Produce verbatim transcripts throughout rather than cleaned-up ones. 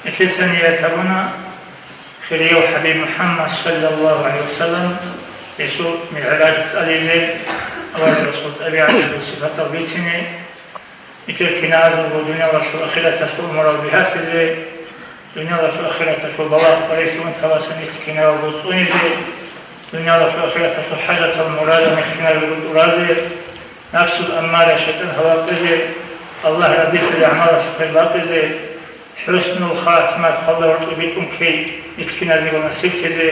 Нилъеца ният гьабуна хирияв ХӀабиб МухӀаммад саллаллагьу гӀалайгьи вассалам, гьесул мигӀраж цӀализе, аварагасул тӀабигӀаталъул сипатал бицине, нилъер киназулго дуниялалъул ахираталъул умурал бигьалъизе, дуниялалъул ахираталъул балагь-къварилъи унтабазда нилъ кинабго цӀунизе, дуниялалъул ахираталъул хӀажатал-мурадал нилъ кинабго тӀуразе, нафсул аммара шайтӀан гьавакьизе, Аллагь разилъулел гӀамалалъухъе бакъизе, хӀуснул хатимат, халда гьоркьоб битӀун ккей нилъ киназего насиблъизе,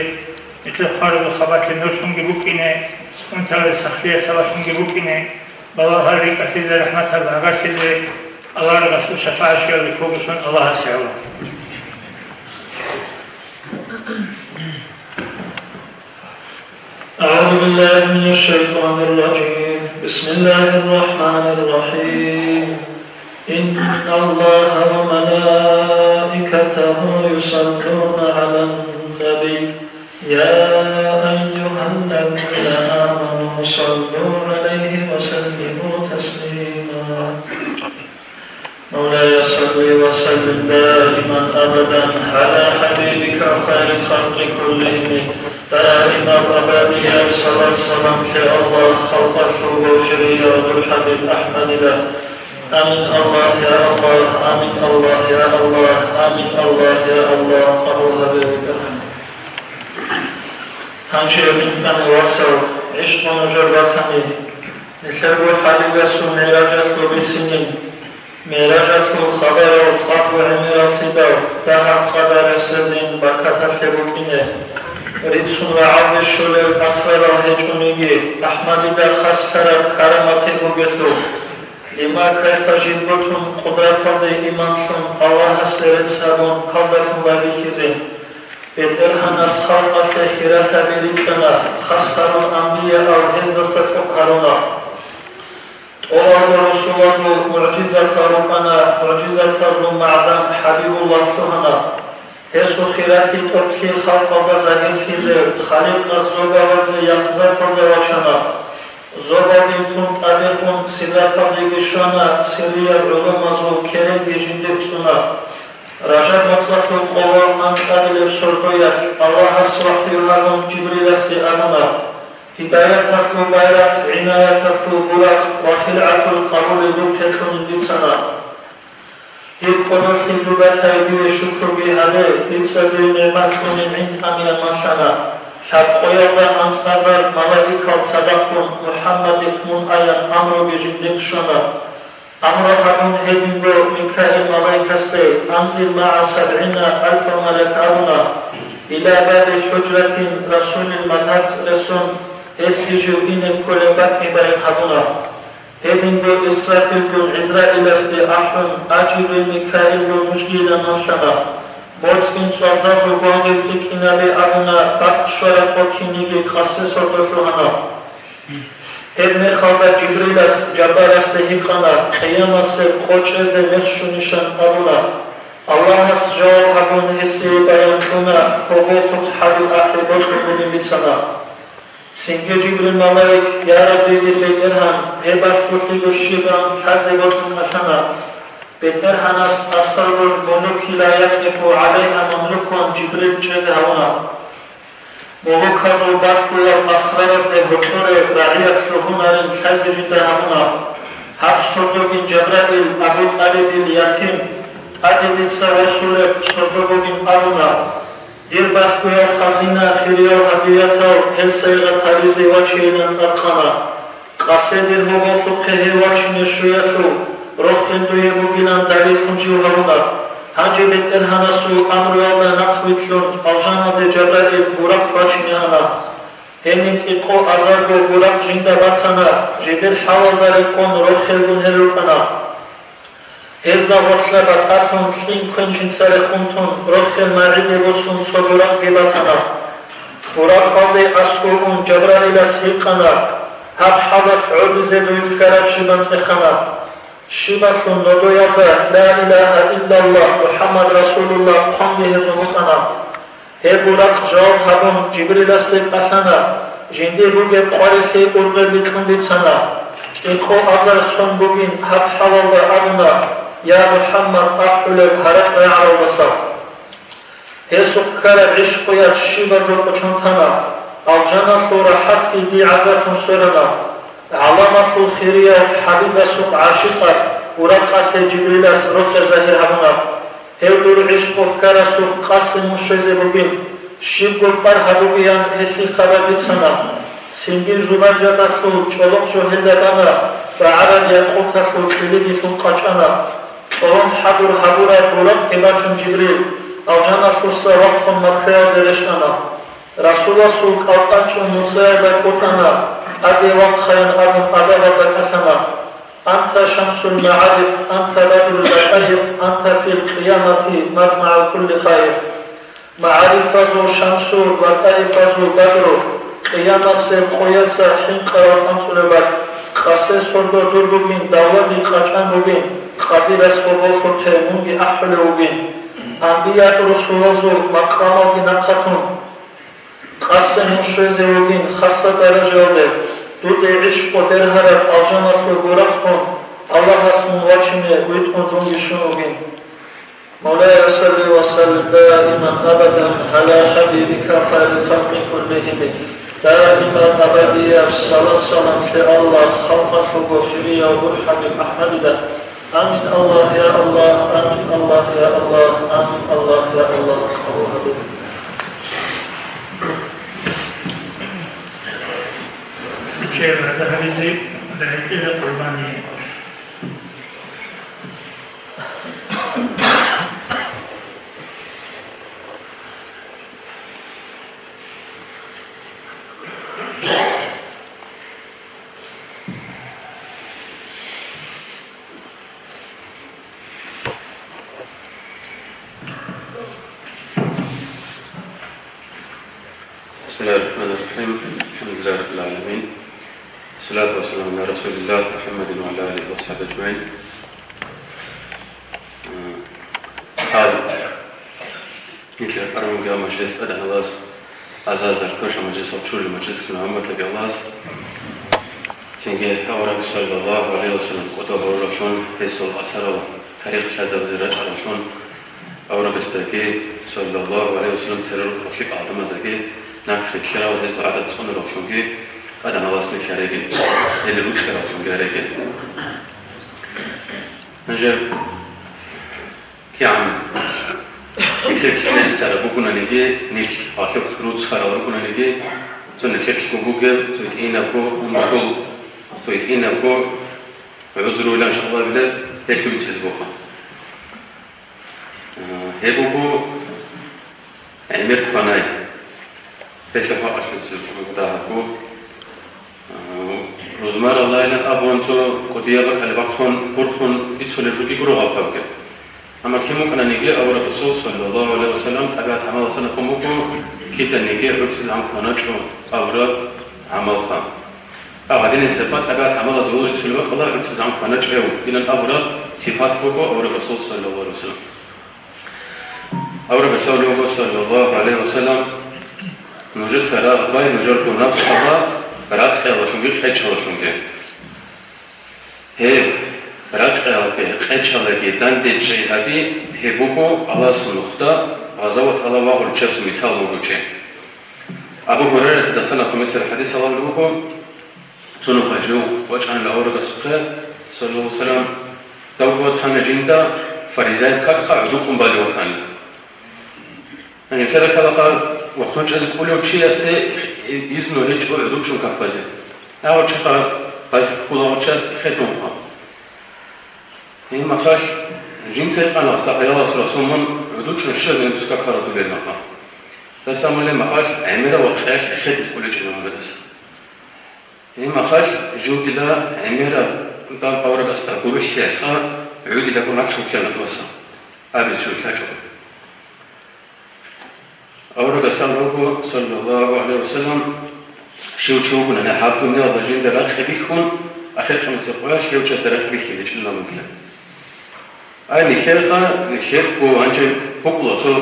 нилъер хваразул хабалъе нурлъунги букӀине, унтаразе сахлъиялъ сабаблъунги букӀине, балагьал рикӀкӀалъизе, рахӀматал гӀагарлъизе, аварагасул шафагӀат щвеялде кколелъун Аллагьасе гӀоло. أعوذ بالله من الشيطان الرجيم. بسم الله الرحمن الرحيم. إن الله وملائكته يصلون على النبي. يا أيها الذين آمنوا صلوا عليه وسلموا تسليما. مولاي صل وسلم دائما أبدا على حبيبك خير الخلق كلهم. دائما أبديا صلاة سلام لله خلق الشوق في رياض الحبيب أحمد الله. آمين الله يا الله، آمين الله يا الله، آمين الله يا الله. قبول هذه الدعوة. Гьанже, хӀинкъани вацал, гӀишкъун нужер батани, нилъерго хӀалигасул мигӀражалъул бицинин, мигӀражалъул хабарал цӀакъго гӀемераллъидал дагьаб къадар рехсезин баркаталъе букӀине. Рицун рагӀалде щолел асрарал гьечӀониги, АхӀмадида хаслъараб карамат гьеб бугелъул, лима кайфа жибго тун къудраталде иман лъун, Аллагьасе рецц гьабун, гьалдалъун байбихьизин. БетӀергьанас халкъалъе хиралъаби рикьана, хас гьарун амбиял гьездаса кӀухӀ гьаруна. ТӀолалда русулазул мугӀжизатал рукӀана, мугӀжизатазул магӀдан ХӀабибуллагь лъугьана. Гьесул хиралъи тӀокӀлъи халкъалда загьирлъизе, Халикъас зобалазе якъзаталде вачана. Зобалдин тун тӀадехун сидраталдеги щвана сирияб гӀулумазул керенги жиндир цӀуна. Ражаб моцӀалъул къоло анкьабилеб сордоялъ Аллагьас вахӀю гьабун Жибриласе абуна: «Гьидаяталъул байрахъ, гӀинаяталъул бурахъ ва хиргӀатул къабулил духъе кьунин бицана. Дир кӀодолъи дуда лъай, дие шукруги гьабе, дица дир нигӀмат кьунин гӀин тӀамиян малъана. Лъабкъоялда анцӀазар малаикал цадахъун МухӀаммадихъ мун аян амруги жиндихъ щвана». Амру гьабун гьединго Микаил малаикасде: «Анзил магӀа сабгӀина алфа малак», – абуна. «Иля баби хӀужратин расулил мадгьат рехсон, гьесие жив ине кколеб бакӀги баян гьабуна». Гьединго Исрафилгун ГӀизраиласде ахӀун, Жибрил, Микаилгун нужгийилан малъана. БоцӀи-цӀвабзазул гвангъи цӀикӀкӀинаби абуна, бакъ щвараб къо кинниги къасе сордо лъугьана. Гьеб мехалда Жибрилас Жаббарасде гьикъана къиямасеб къо чӀезе мех щунищан абуна. Аллагьас жаваб гьабун гьесие баян кьуна, гьоболлъухъ хӀаби ахӀи бокьун бугин бицана. Цинги Жибрил малаик: «Я Рабби, дир БетӀергьан, гьеб балъголъиго щибан лъазе бокьун кӀалъана». БетӀергьанас: «Асаррул мулуки ла якъифу гӀалайгьа мамлукун», Жибрил чӀезе гьавуна. Мулуказул балъгоял асраразде гьоркьоре рагӀияб лъугьунарин лъазе жинда гьабуна. Гьаб сордогин Жабраил Абу ТӀалибил ятим, тӀаде дица восулеб сордо бугин абуна. Дир балъгоял хазина, хириял гьадиятал гьел сайигъат гьаризе вачейилан тӀадкъана. Къасе дир гьоболлъухъе гьев вачине щвеялъул, рохел дуе бугилан далиллъун жив гьавуна. Гьанже БетӀергьанасул амруялда нахъвилълъун, алжаналде Жабраил Буракъ бачине ана. Гьениб кӀикъо азарго Буракъ жинда батана, жидер хӀалалда рекъон рохелгун гьел рукӀана. Гьезда гъоркьа батӀалъун кьин квен жинца рехун тун, рохел магӀиде босун цо Буракъги батана. Буракъалде аскӀов ун Жабраилас гьикъана: «Гьаб хӀалалъ гӀодизе дуе ккараб щибан цӀехана?» Щибалъун нодоялда «Ла илагьа иллаллагь, МухӀаммад расулуллагь» хъванги гьезул букӀана. Гьеб Буракъ жаваб гьабун Жибриласде кӀалъана, жиндир бугеб къварилъи ургъел бикьун бицана. КӀикъо азар сон бугин гьаб хӀалалда абуна: Я МухӀаммад, ахӀулеб гьаракь рагӀаралдаса. Гьесухъ ккараб гӀишкъуялъ щибаб жо кӀочон тана, алжаналъул рахӀатги дие гӀазарлъун сверана. ГӀаламалъул хирияв ХӀабибасухъ гӀашикъаб Буракъалъе Жибрилас рохел загьир гьабуна. Гьев дур гӀишкъу ккарасухъ къасе мун щвезе бугин, щибго кӀвар гьабугеян гьелъие хабар бицана. Цинги Зубайжаталъул чӀолохъ жо гьелда дана, багӀараб якъуталъул кьилидилъун къачӀана. КӀолон хӀадур гьабураб Буракъги бачун Жибрил, алжаналъуса вахъун Маккаялде рещтӀана. Расуласул кӀалтӀа чӀун нуцӀаялда кӀутӀана, тӀаде вахъаян абун адабалда кӀалъана. Анта шамсул магӀариф, анта бадрул латӀаиф, анта фил къиямати мажмагӀал кулли хаиф. МагӀарифазул шамсу, латӀаифазул бадру, къиямасеб къояца хӀинкъарал анцӀулеб бакӀ, къасе сордо дур бугин, давлади къачӀан бугин, къадирас ва болхухъе мунги ахӀулев вугин. Анбия-русулазул макъамалги нахъатун, къасе мун щвезе вугин хасса даражаялде, дуде гӀишкъу бергьараб алжаналъул Буракъгун, Аллагьас мун вачине витӀун дунги щун вугин. مولاي صل وسلم دائما أبدا على حبيبك خير الخلق كلهم. دائما أبديا صلاة سلام في الله خلق الحب في ريا وبرحم أحمد. آمين الله يا الله، آمين الله يا الله، آمين الله يا الله. Чевра загьабизе бегӀлъила къурбани. بسم الله الرحمن الرحيم. الحمد لله رب العالمين. الصلاة والسلام على رسول الله محمد وعلى آله وصحبه أجمعين. Гьал нилъер каравулгиял мажлис тӀадегӀанас, азазар квеша мажлисал чули мажлис ккуна гьамматлаги Аллагьас. Цинги авараг саллаллагьу гӀалайгьи вассалам кӀодо гьавуралъун, гьесул асарал тарих лъазабизе рачӀаралъун, аварагасдаги саллаллагьу гӀалайгьи вассалам церер рукъалъ гӀадамаздаги нахърилълъарал гьезул гӀадат цӀунаралъунги тӀадегӀанас нилъ гьареги, гьел рукьаралъунги гьареги. Гьанже кигӀан нилъер кьессараб бугонаниги, нилъ гьалъухъ руцарал ругонаниги, цо нилъелъго бугеб, цо гьитӀинабго умхьул, цо гьитӀинабго гӀузру-, иншаллагь, гьелъ бицизе буго. Гьеб буго гӀемер кванай. Гьелъухъ гьакъалъуцеб дагьабго, а, рузмараллайилан абун цо кӀудияб бакӀалде бахъун, гурхун бицунеб жоги гуро гьаб-гьабги. Амма кин вукӀананиги, авараг Расул, саллаллагьу гӀалайгьи вассалам, тӀабигӀат-гӀамалалъа нахъун буго, киданиги гӀуцӀизан кваначӀо абураб гӀамалха. А гьадинаб сипат тӀабигӀат-гӀамалазул рицунеб бакӀалда гӀуцӀизан кваначӀев, динан абураб сипат буго авараг Расул, саллаллагьу гӀалайгьи вассалам. Аварагас абулеб буго, саллаллагьу гӀалайгьи вассалам: «Нужеца рагъ бай нужерго нафсалда ракьиялдалъунги къечалдалъунги». Гьеб ракьиялги къечалаги данде чӀей гьаби, гьеб буго Аллагьасул нухда гъазаваталда вагъулев чиясул мисал бугев чи. Абу Гьурайратидасан нахъе бицараб хӀадисалда абулеб буго, цо нухалъ жив вачӀана аварагасухъе, саллаллагьу гӀалайгьи вассалам, дов ватана жинда фаризаяб какха гӀодов чӀун балев ватани. Гьанже хералъалаха вахъун чӀезе кӀолев чиясе изну гьечӀо гӀодов чӀун как базе. Гьав чехъа базе ккола гьав чияс эхетунха. Гьеб мехалъ жинца гьикъана, гьасда, я Расулаллагь, мун гӀодов чӀун щвезе гьениб как гьарулеб бугеб мехалъ. Даса мулеб мехалъ гӀемерав вакъиялъ эхетизе кӀолечӀина мун даса. Гьеб мехалъ жив дила гӀемераб аварагасда гурухӀиялъха гӀодилаго нахъ лъугьана даса, абизе жив лъачӀого. Аварагас абулеб буго, саллаллагьу гӀалайгьи вассалам, щив чи вугони гьаб дуниялалда жинда ракь бихьун, ахир къиямасеб къоялъ гьев чиясда ракь бихьизе чӀинилан вугилан. Ай, нилъерха, нилъерго гьанже букӀула цо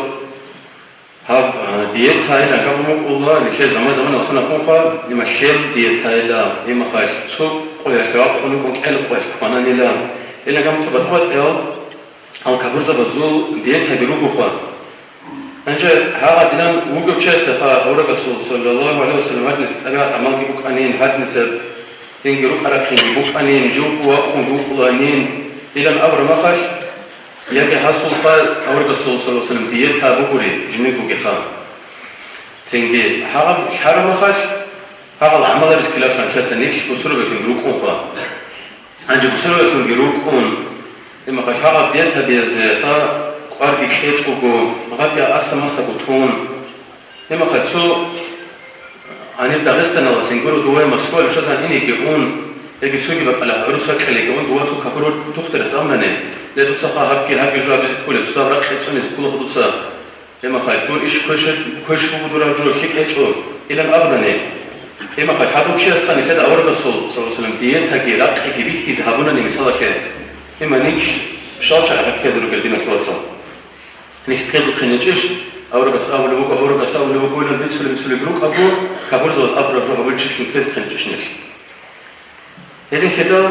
гьаб, а, диетайилан гьабун букӀула, нилъер заман-заманалъ нахъунха, ималъел диетайилан, имахалъ цо къоялъ вахъун вукӀун кӀел къоялъ квананилан, гьеле гьаб цо батӀа-батӀиял Гьал капурзабазул диетаби ругоха. Гьанже гьагъадинан вугев чиясаха аварагасул саллаллагьу гӀалайгьи вассалам гьадинаб тӀабигӀат-гӀамалги букӀанин, гьадинаб цинги рукӀа-рахъинги букӀанин, живго вакъунги вукӀуланин, илан абураб махалъ, яги гьасулха аварагасул саллаллагьу гӀалайгьи вассалам диета бугури жиндиргоги ха. Цинги гьагъаб лъараб махалъ, гьагъал гӀамал гьабизе ккелалъан нилъеца нилъ бусурбабилъунги рукӀунха. Гьанже бусурбабилъунги рукӀун, гьеб махалъ гьагъаб диетабиязеха кӀварги кьечӀого, гьабги аса-масаго тун. Гьеб махалъ цо гьаниб Дагъистаналдасан гуро дувай Москвалде щвезегӀан инеги ун, яги цоги бакӀалда гӀурус вачӀинеги ун, дова цо капурав тухтарас абунани, ле, дуцаха гьабги-гьабги жо гьабизе кколеб, цо дагь ракъи цӀунизе кколаха дуца. Гьеб махалъ дур иш квеш, квеш буго, дур гьаб жо лъикӀ гьечӀо, илан абунани. Гьеб махалъ гьадув чиясха нилъеда аварагасул саллаллагьу гӀалайгьи вассалам диетаги ракъиги бихьизе гьабунани мисалалъе, гьеб махалъ нилъ щал чагӀи ккезе ругел, диналъул вацал. Нилъ ккезехъин гьечӀищ, аварагас абулеб буго, аварагас абулеб буго, илан бицулеб-бицулеб рукӀаго, капурзабаз абураб жо гьабулев чилъун ккезехъин гьечӀищ нилъ. Гьединлъидал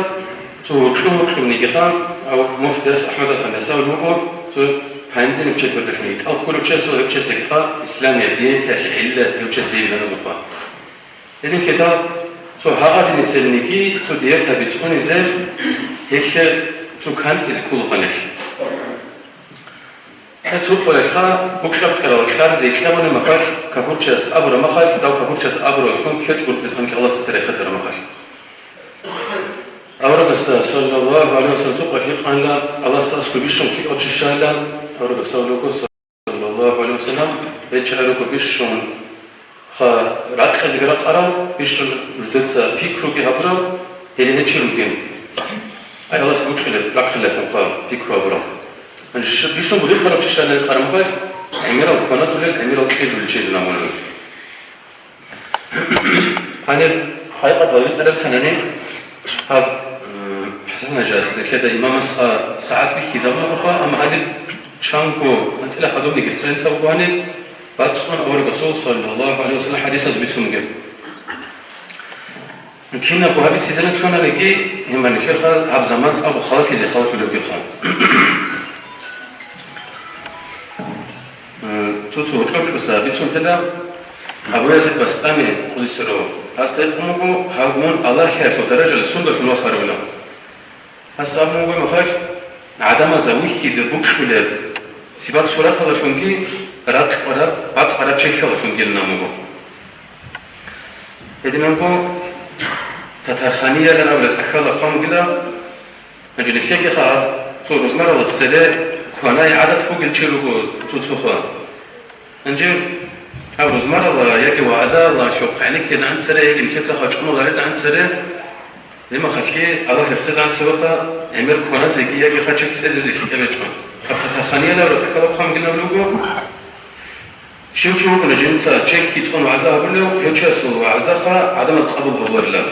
цо гьоркьоб-гьоркьобниги ха, гьав муфтияс АхӀмад-афандияс абулеб буго, цо понедельник-четвергалъниги кӀал кколев чиясул, гьев чиясдаги ха исламияб диетаялъе гӀиллат гьев чиясе йигилан абун ха. Гьединлъидал цо гьагъадинисебниги цо диетаби цӀунизе, гьелъие цо кантӀизе кколаха нилъ. Гьеб цо къоялъха букьа-букьарал кьаризе кьабуна махалъ, капурчияс абура махалъ, дав капурчияс абураллъун ккечӀ гуркьизе гьанкь Аллагьасда цере хатара махалъ. Аварагасда саллаллагьу гӀалайгьи вассалам цо къоялъ гьикъана, Аллагьасда аскӀоб бищун лъикӀав чи щайилан, аварагас абулеб буго саллаллагьу гӀалайгьи вассалам, гьел чагӀи руго бищун ха ракъизе ракъарал, бищун нуждеца пикруги гьабурал, гьеле гьел чи ругин. Ай, Аллагьас букьулеб, рахъилелъунха пикру гьабурал. Ш-, бищунго рихарав чи щайилан гьикъана махалъ, гӀемерал кванадулел, гӀемерал кьижулел чи ламулел. Гьанир хӀакъикъат витӀараб цанани гьаб, м, ХӀасан-хӀажас, нилъеда имамасха сагӀат бихьизабунаха, амма гьанир чанго анцӀила хадубниги страница буго гьанир, бацӀцӀун аварагасул саллаллагьу гӀалайгьи вассалам хӀадисаз бицунги. Кинабго гьабицизериклъунаниги, гьеб нилъерха гьаб заман цӀакъго халалъизе халалъулебгиха. Цо-цо гьоркьор-кьоса бицун тела, Абу Язид Бастами, къудиса сирругьу, гьасда гьикъун буго, гьав мун Аллагьлъиялъул даражалде сундалъун вахаревилан. Гьас абун буго махалъ, гӀадамазда вихьизе букьулеб сипат-сураталдалъунги ракъ-, бакъ-, бакъараб чехьалдалъунгилан абун буго. Гьединанго Татарханиялан абулеб тӀахьалаб хъван бугила, гьанже нилъеги ха, цо рузмаралда цере кванай гӀадат бугел чи руго цо-цоха. Гьанже гьаб рузмаралда яги вагӀзаялда лъухъ гӀенеккизегӀан цере, яги нилъеца хъачӀуналда гьаризегӀан цере, гьеб махалъги Аллагь рехсезегӀан цевеха гӀемер кваназеги яги ха чехь цӀезезе лъикӀаб гьечӀо. Гьаб Татарханиялан абулеб тӀахьалаб хъван бугилан абун буго, щив чи вукӀуна жинца чехьги цӀун вагӀза гьабулев, гьев чиясул вагӀзаха гӀадамаз къабул гьабуларила.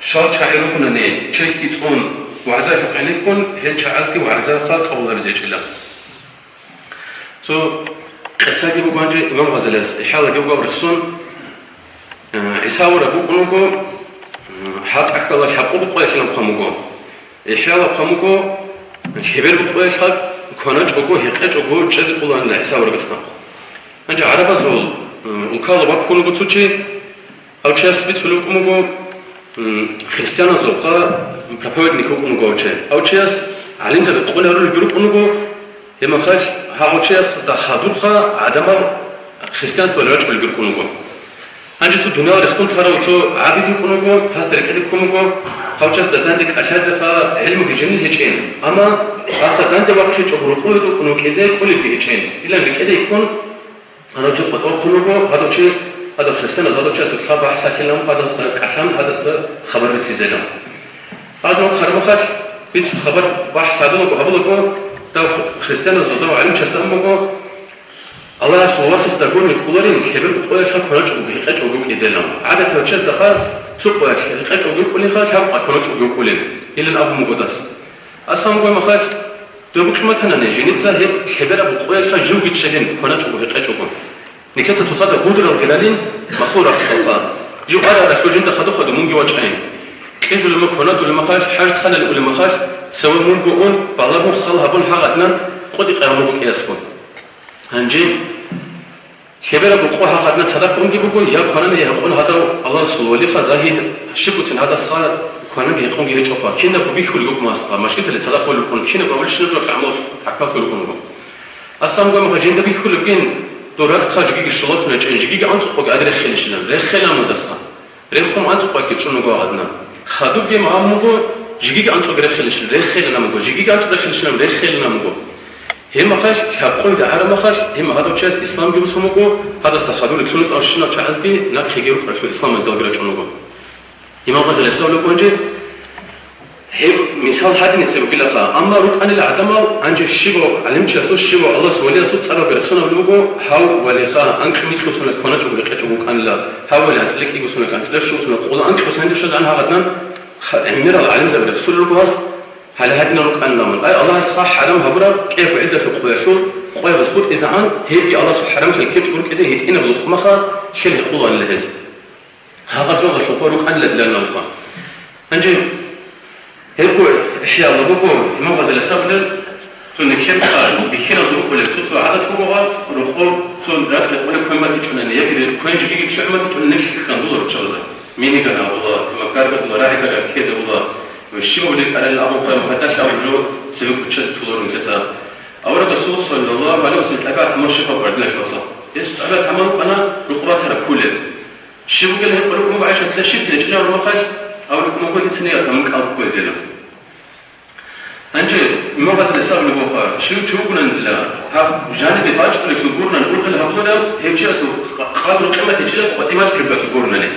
Щал чагӀи ругунани чехьги цӀун вагӀзаялъухъ гӀенеккун, гьел чагӀазги вагӀзаха къабул гьабизе гьечӀила. Цо къисаги буго гьанже имам Гъазалияс, ИхӀяаялги буго гьаб рехсон, э, ГӀиса авараг вукӀун вуго, э, гьа тӀахьалда лъабкъоялъ къоялъилан хъван буго. ИхӀяаялъ хъван буго, лъеберго къоялъха кваначӀого, гьекъечӀого чӀезе кӀолаанила ГӀиса аварагасда. Гьанже гӀарабазул, э, улкалда ваккун вуго цо чи, гьав чияс бицун вукӀун вуго, м, христианазулха проповедник вукӀун вуго гьав чи. Гьав чияс гӀалимзаби къуларулги рукӀун вуго, гьеб махалъ гьав чиясда хадурха гӀадамал христианствалде рачӀунги рукӀун вуго. Гьанже цо дуниял рехун тарав цо гӀабид вукӀун вуго, гьасда рекӀелде ккун вуго, гьав чиясда данде кӀалъазеха гӀелмуги жинди гьечӀин, амма гьасда данде вахъинчӀого рокъове вукӀун вукӀизе кӀолебги гьечӀин. Илан рекӀелде ккун, гьанав чи къотӀа вахъун вуго, гьадав чи, гьадав христианаз гьадав чиясда лъаб бахӀс гьабилан, гьадасда кӀалъан, гьадасда хабар бицизелан. Гьадинаб хъарабахъалъ бицун хабар бахӀс гьабулаго, гьабулаго, дав христианазул дав гӀалимчияс абун буго, Аллагьасул васасда гурони кколарин, лъеберго къоялъха кваначӀого, гьекъечӀого вукӀизелан. ГӀадатав чиясда ха цо къоялъ гьекъечӀого вукӀулинха, лъабкъоялъ кваначӀого вукӀулин, илан абун буго дас. Асан буго махалъ, доб букӀин батанани, жинца гьеб лъебераб къоялъха живги чӀегин кваначӀого, гьекъечӀого. Нилъеца цоцазда гъудурал гьелалин махлугъ рахсалха. Жив ара-аралъув жинда хадур-хадур мунги вачӀайин. Кьижулеб мехалъ, кванадулеб мехалъ, хӀажатханалде унеб мехалъ, цеве мунго ун, балагьун хал гьабун гьагъадинан къоди къайгъун буго кӀиясго. Гьанже лъебераб къо гьагъадна цадахъ унги буго, я кванани гьекъон гьадав Аллагьасул валиха загьид, щибгоцин гьадасха квананги гьекъонги гьечӀоха, кинабго бихьулел рукӀун гьасда, мажгиталде цадахъ валел рукӀун, кинаб гьабулищинаб жо гӀамал гьакалъул рукӀун буго. Асан гомха жинда бихьулебгин, дор рахъа жигиги щололъун гьечӀин, жигиги анцӀукъоги гьаде реххилищилан, реххилан мудасха. Рехун анцӀукъоги чӀун вуго гьагъадна. Хадубги гьамуго, жигиги анцӀукъоги реххилищилан, реххилан муго, жигиги анцӀукъ реххилищилан, реххилан муго. Гьеб мехалъ, лъабкъоялда гӀараб мехалъ, гьеб гьадав чияс исламги бицун буго, гьадасда хадур лъун рукӀарщинал чагӀазги нахъеги рукӀаралъур исламалда далги рачӀун вуго. Имам Гъазали гьесул гьанже гьеб мисал гьадинаб бугилаха, амма рукӀанила гӀадамал гьанже щибав гӀалимчиясул, щибав Аллагьасул валиясул цӀаралги рехсолеб буго, гьав валиха, анкьи-микьи босуна кваначӀого гьекъечӀого вукӀанила, гьав вали анцӀила кӀиго босуна, анцӀила щуго босуна, къоло анкьи босанилищ гӀан гьагъаднан, ха-, гӀемерал гӀалимзаби рехсолел руго гьас, гьале гьадинал рукӀанила мун. Ай, Аллагьас гьарам гьабураб кӀиябго гӀидалъул къоялъул къоябаз хутӀизегӀан, гьебги Аллагьасул хӀарамлъи ккечӀого рукӀизе гьитӀинаб лухъмаха, лъел гьекъолаанила гьез. Гьагъаб жоялъухъ рукӀанила дилан нахъа. Гьанже гьебго ихӀяла буго, Имам Гъазалияс абулеб, цо нилъер бихьиназул рукӀулеб цо-цо гӀадат бугоха, рокъоб цо ракь рекъолеб квен батичӀунани, яги квен жигиги чӀун батичӀунани нилъ хьандула руччабазда. Миниган абула, макаргадула, рагӀигараб ккезе була, щибаб рекӀаралин абун хъван, гьадалъ абу жо цеве куччазе толарун кьецӀаб. Авараг Расул, саллаллагьу гӀалайгьи ва саллам, тӀабигӀат гьамал щибаб гьардилъ вацал. Гьес тӀабигӀат гьамал рукӀана рукъ ратараб кколеб. Щиб бугел гьекъолеб буго ГӀайшатила, щиб течӀинаб рукъалъ, абулеб буго дица нигат гьабун кӀал кквезила. Гьанже Имам Гъазалияс абулеб бугоха, щив чи вугонанила, гьаб жанибе бачӀунелъул гурони ургъел гьабуларев, гьев чиясул къадру-къимат гьечӀила къватӀибе бачӀунеб жоялъул гурони.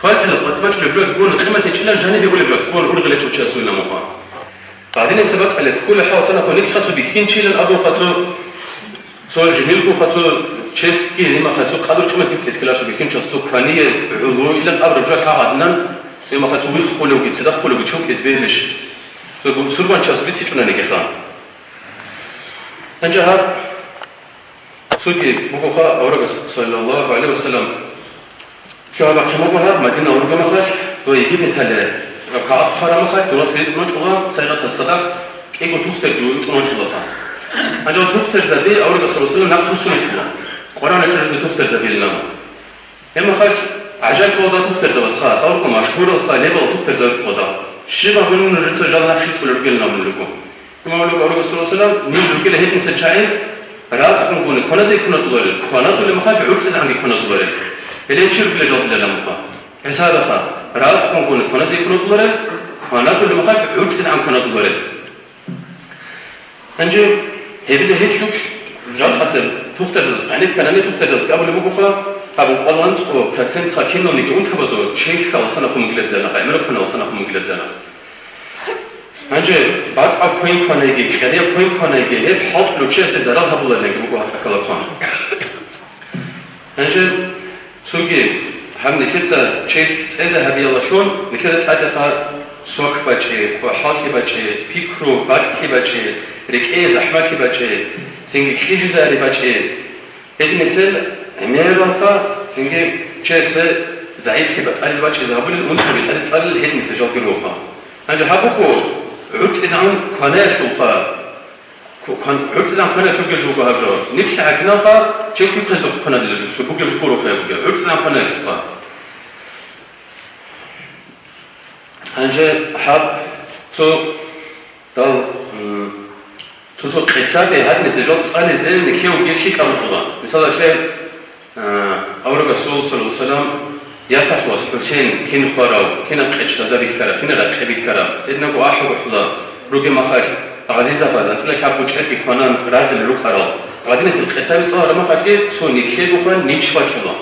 Хватила къватӀибе бачӀунеб жоялъул гурони къимат гьечӀила жанибе унеб жоялъул гурони ургъел гьечӀев чиясул ламуха. Гьадинаб бакӀалде кколеб хӀал санахъ нилъ цо бихьинчилан абун хъацо, цо жиндирго хъацо честги, гьеб мехалъ цо къадру-къимат ккезе ккеларищ бихьинчияс, цо квание гӀоло илан абураб жо гьагъадинан, гьеб мехалъ цо виххулевги, цадахъулевги чи вукӀизе бегьилищ? Цо бу-, сурбанчияс бицичӀунанигиха. Гьанже гьаб цоги бугоха аварагас, саллаллагьу гӀалайгьи ва саллам, Кигьаб ахъи буго гьаб, Мадина ургамахалъ, дова Египеталде ракагӀат хъварамахалъ, дурас ритӀун вачӀула, сайгъатаз цадахъ кӀиго тухтер дие витӀун вачӀулаха. Гьанже тухтерзаби аварагас саллаллагьу гӀалайгьи ва саллам нахъ руссун витӀула. Къуръан рачӀунел жо тухтерзабилан. Гьебмахалъ гӀажаиблъулада тухтерзабазха, тавкъа машгьуралха, лебала тухтерзабиялда. Щиб абуни нужеца жал нахъ ритӀулел ругелин абулеб буго. Имам Аллагь Расул саллаллагьу гӀалайгьи ва саллам, ниж ругила гьединса чагӀи, ракъунгони кваназе ккунадуларел, кванадулеб мехалъ гӀурцӀизегӀанги кванадуларел. Гьеле чи ругила жал дилан муха? ГӀисадаха, ракъунгони кваназе ккунадуларел, кванадулеб мехалъ гӀурцӀизегӀан кванадуларел. Гьанже гьебила гьелъулъ жакъасеб тухтерзабаз, гӀенекканани тухтерзабаз абулеб бугоха, гьаб ункъоялда анцӀго процентха киналниги унтабазул чехьал санахъ мугилалдана, гӀемерал кванал санахъ мугилалдана. Гьанже бакӀаб квен кванайги, кьерияб квен кванайги, гьеб хӀалтӀулев чиясе зарал гьабуларинаги буго гьаб тӀахьалаб кван. Гьанже цоги гьаб нилъеца чехь цӀезе гьабиялалъун, нилъеда тӀадеха сок бачӀи, къохӀаллъи бачӀи, пикру бакӀлъи бачӀи, рекӀее захӀмалъи бачӀи, цинги кьижизари бачӀи. Гьединисел гӀемералха, цинги чиясе загӀиплъи батӀалил бачӀизе гьабулел, унтаби тӀаде цӀалел гьединисел жалги руха. Гьанже гьаб буго гӀурцӀизегӀан кванаялъулха, кв-, кван-, гӀурцӀизегӀан кванаялъулги жуго гьаб жо. Нилъ гӀадиналха, чехь вихъиндухъ кваналел бугеб жуго руха гьаб бугеб, гӀурцӀизегӀан кванаялъулха. Гьанже гьаб цо дал, м, цо-цо къисаби гьадинисел жал цӀализе нилъее вугеб лъикӀаб букӀуна. Мисалалъе, а, авараг Расул саллаллагьу гӀалайгьи ва саллам ясалъувас ХӀусейн кин хварав, кинаб къечӀ даза бихьараб, кинаб ракье бихьараб, гьединабго ахӀи-бухӀула ругеб мехалъ, гъазизабаз анцӀила лъабго чӀерги кванан рагъулел рукӀарал. Гьадинисел къисаби цӀалараб мехалъги цо нилъего хван нич бачӀула.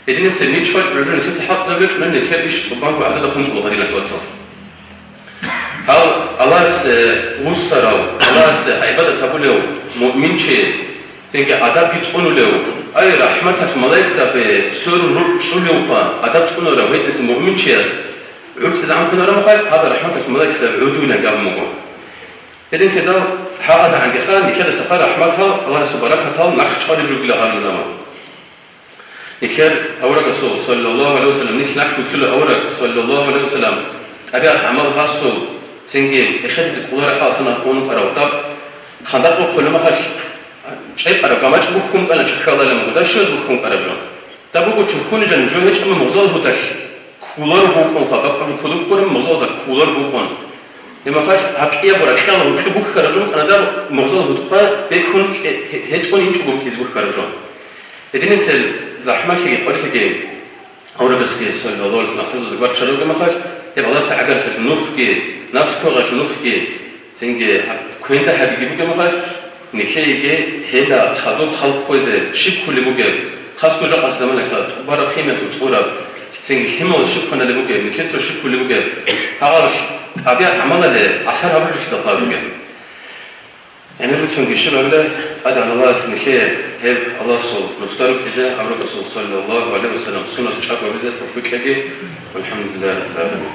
Гьединисел нич бачӀунеб жо нилъеца хӀалтӀизабулеб чӀунани нилъер иш тӀубанго гӀадада хун буго гьадиналъул вацал. Гьав Аллагьасе вуссарав, Аллагьасе гӀибадат гьабулев муъминчи, цинги адабги цӀунулев, ай, рахӀматалъ малаикзаби сверун ручӀчӀулевха, адаб цӀунарав гьединисел муъминчияс гӀурцӀизегӀан кванараб мехалъ, гьадал рахӀматалъ малаикзаби гӀодуйнаги абун буго. Гьединлъидал гьагъадагӀангиха нилъеда сахал рахӀматал, Аллагьасул баракатал нахъ чӀвалел жугила гьарулама. Нилъер авараг Расул, саллаллагьу гӀалайгьи ва саллам, нилъ нахъ вутлъула авараг, саллаллагьу гӀалайгьи ва саллам, тӀабигӀат гӀамал гьасул, цинги эхедизе кӀолареб хӀал санахъ вукӀарав тӀад, Хандакъ бухъулеб мехалъ, чӀекъараб гамачӀ бухьун кӀана, чахьалайилан буго, дашшоз бухьун кӀараб жо. Даб буго чухьунеб жан жо гьечӀо, мугъзал гьудалъ кколаро букӀун, хабакъаб жо кодоб кколеб мугъзал гьудалъ кколаро букӀун. Гьеб мехалъ гьаб кӀиябго ракьалда гьоркьоб бухьараб жо букӀана даб мугъзал гьудухъа бекун хӀе-, хӀе-, гьетӀун инчӀого букӀизе бухьараб жо. Гьединасел захӀмалъиги къварилъиги аварагасги, саллаллагьу гӀалайгьи ва саллам, асхӀабзабазда вачарав бугеб мехалъ, гьеб Аллагьасда гӀагаралъулъ нухги, напс кквеялъ нухги, цинги квен дагьабиги бугеб мехалъ, нилъееги гьела хадуб халкъ хвезе щиб кколеб бугеб, хасго жакъасеб заманалъ тӀубараб химиялъул цӀураб, цинги лъималаз щиб кваналеб бугеб, нилъеца щиб кколеб бугеб, гьаб тӀабигӀат гӀамалалде асар гьабулелъул хабар бугеб. ГӀемер бицунги щиб абила, ТӀадегӀан Аллагьас нилъее гьеб Аллагьасул нухда рукӀине аварагасул, саллаллагьу гӀалайгьи ва саллам, суннат чӀаго гьабизе тавфикъ кьеги. ВалхӀамдулиллагьи раббил гӀаламин.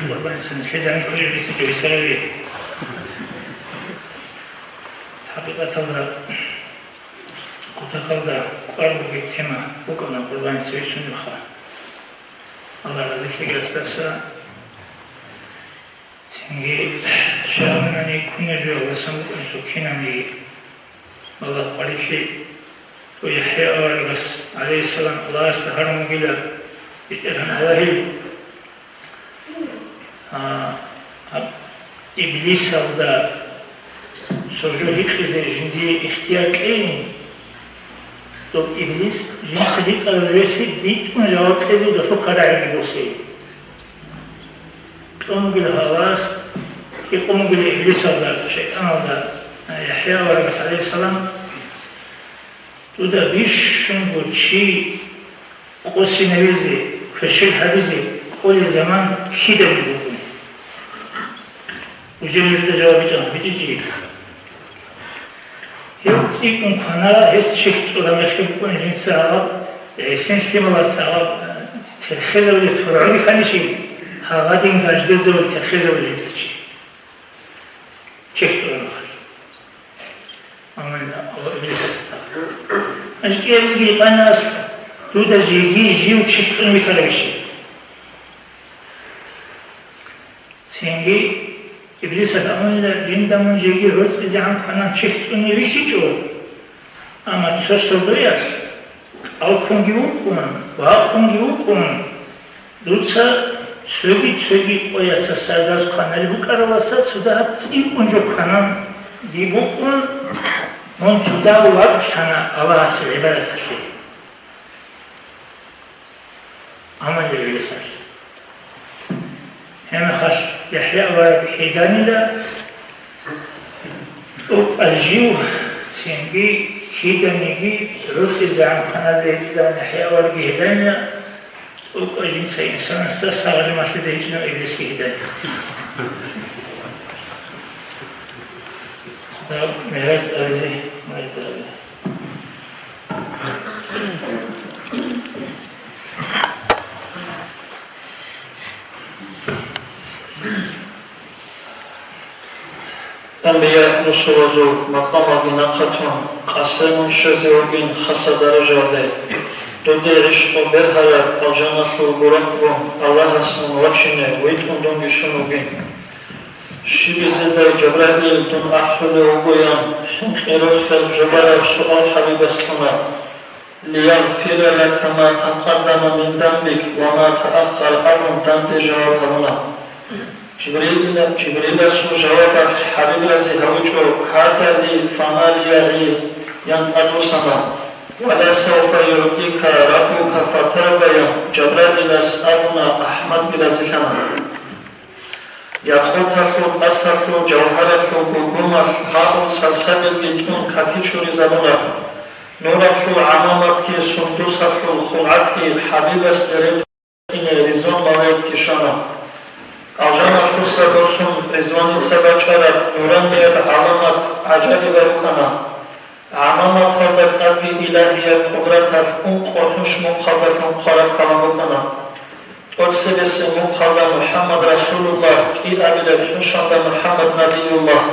Къурбанасда нилъеда кколеб бицинчӀеб бицараби. ХӀакъикъаталда, кутакалда кӀвар бугеб тема букӀана къурбаница бицунебха. Аллагь разилъеги гьасдаса. Цинги, щай абунани, кунеб жо Аллагьасдасан букӀунеб кинабниги. Аллагь къварилъи, ва ЯхӀя аварагас, гӀалайгьиссалам, Аллагьасда гьарун бугила, БетӀергьан Аллагьил, а, а, Иблисалда цо жо гьикъизе жиндие ихтияр кьейин, доб Иблис жинца гьикъараб жоялъе битӀун жаваб кьезе долъухъа рагӀиги босейин. Кьун бугила гьалас, гьикъун бугила Иблисалда, шайтӀаналда, ЯхӀя аварагас, гӀалайгьиссалам, дуда бищунго чи къосинавизе, квешел гьабизе кӀолеб заман киданиги букӀунеб? Уже нужда жаваб бичӀчӀана, бичӀчӀичӀищ? Гьев цӀикӀкӀун кванила, гьес чехь цӀуна мехалъ букӀуна жинца гьаб, гӀисин лъималаца гьаб, терхезабулеб тургӀули ханищ, гьагъадин гаждезабулеб терхезабулеб жинца чи. Чехь цӀуна мехалъ. Амма Аллагь Иблисалъ гьанже кӀиабизеги гьикъана, дуда жеги жив чехь цӀуна вихьарабищ? Цинги Иблисалъ абунила, жинда мун жеги гӀорцӀизегӀан кванан чехь цӀуне вихьичӀо, амма цо сордоялъ кӀалкунги вукӀун, вакъунги вукӀун, дуца цоги-цоги къояца сардаз кваналел букӀаралдаса цо дагьаб цӀикӀкӀун жо квананги букӀун, мун цо дагьав вакьлъана Аллагьасе гӀибадаталъе. Амма Иблисалъ. Гьеб мехалъ ЯхӀя авараг гьеданила, тӀокӀаб жив цинги киданиги гӀорцӀизегӀан кваназе гьечӀилан ЯхӀя аварагги гьеданила, тӀокӀаб жинца инсанасда сагъ-жамалъизе гьечӀилан Иблисги гьеданила. Дагь мегӀераж абизе, мегӀераж абизе. Анбия-русулазул макъамалги нахъатун, къасен мун щвезе вугин хасаб даражаялде. Дуде гӀишкъун бергьараб алжаналъул буракъго Аллагьас мун вачине витӀун дунги щун вугин. Щибизедай Жабраил дун ахӀулев вугоян, хӀинкъи рохел жубараб суал ХӀабибас кьуна: «Лиягъфира лака ма такъаддама мин занбик ва ма тааххар», — абун данде жаваб гьабуна. Жибрил-, Жибриласул жавабалъ ХӀабиб рази гьавичӀо: «Гьада ли, фама лия гӀи», — ян тӀадвуссана. «Ва ла савфа югӀтика раббука фатарда», — ян Жабраилас абуна, АхӀмадги разилъана. Якъуталъул, тӀасалъул, жавгьаралъул гугумалъ, маул салсабилги тӀун каки чуризабуна. Нуралъул гӀамаматги сундусалъул хулгӀатги ХӀабибасде ретӀине Ризван малаикги щвана. Алжаналъуса босун Ризваница бачӀараб нуранияб гӀаламат гӀажаибаб букӀана. ГӀамаматалда тӀадги илагьияб къудраталъ ункъо хӀуш мухъалдалъун хъвараб калам букӀана. ТӀоцебесеб мухъалда МухӀаммад Расулуллагь, кӀиабилеб хӀушалда МухӀаммад Набиюллагь,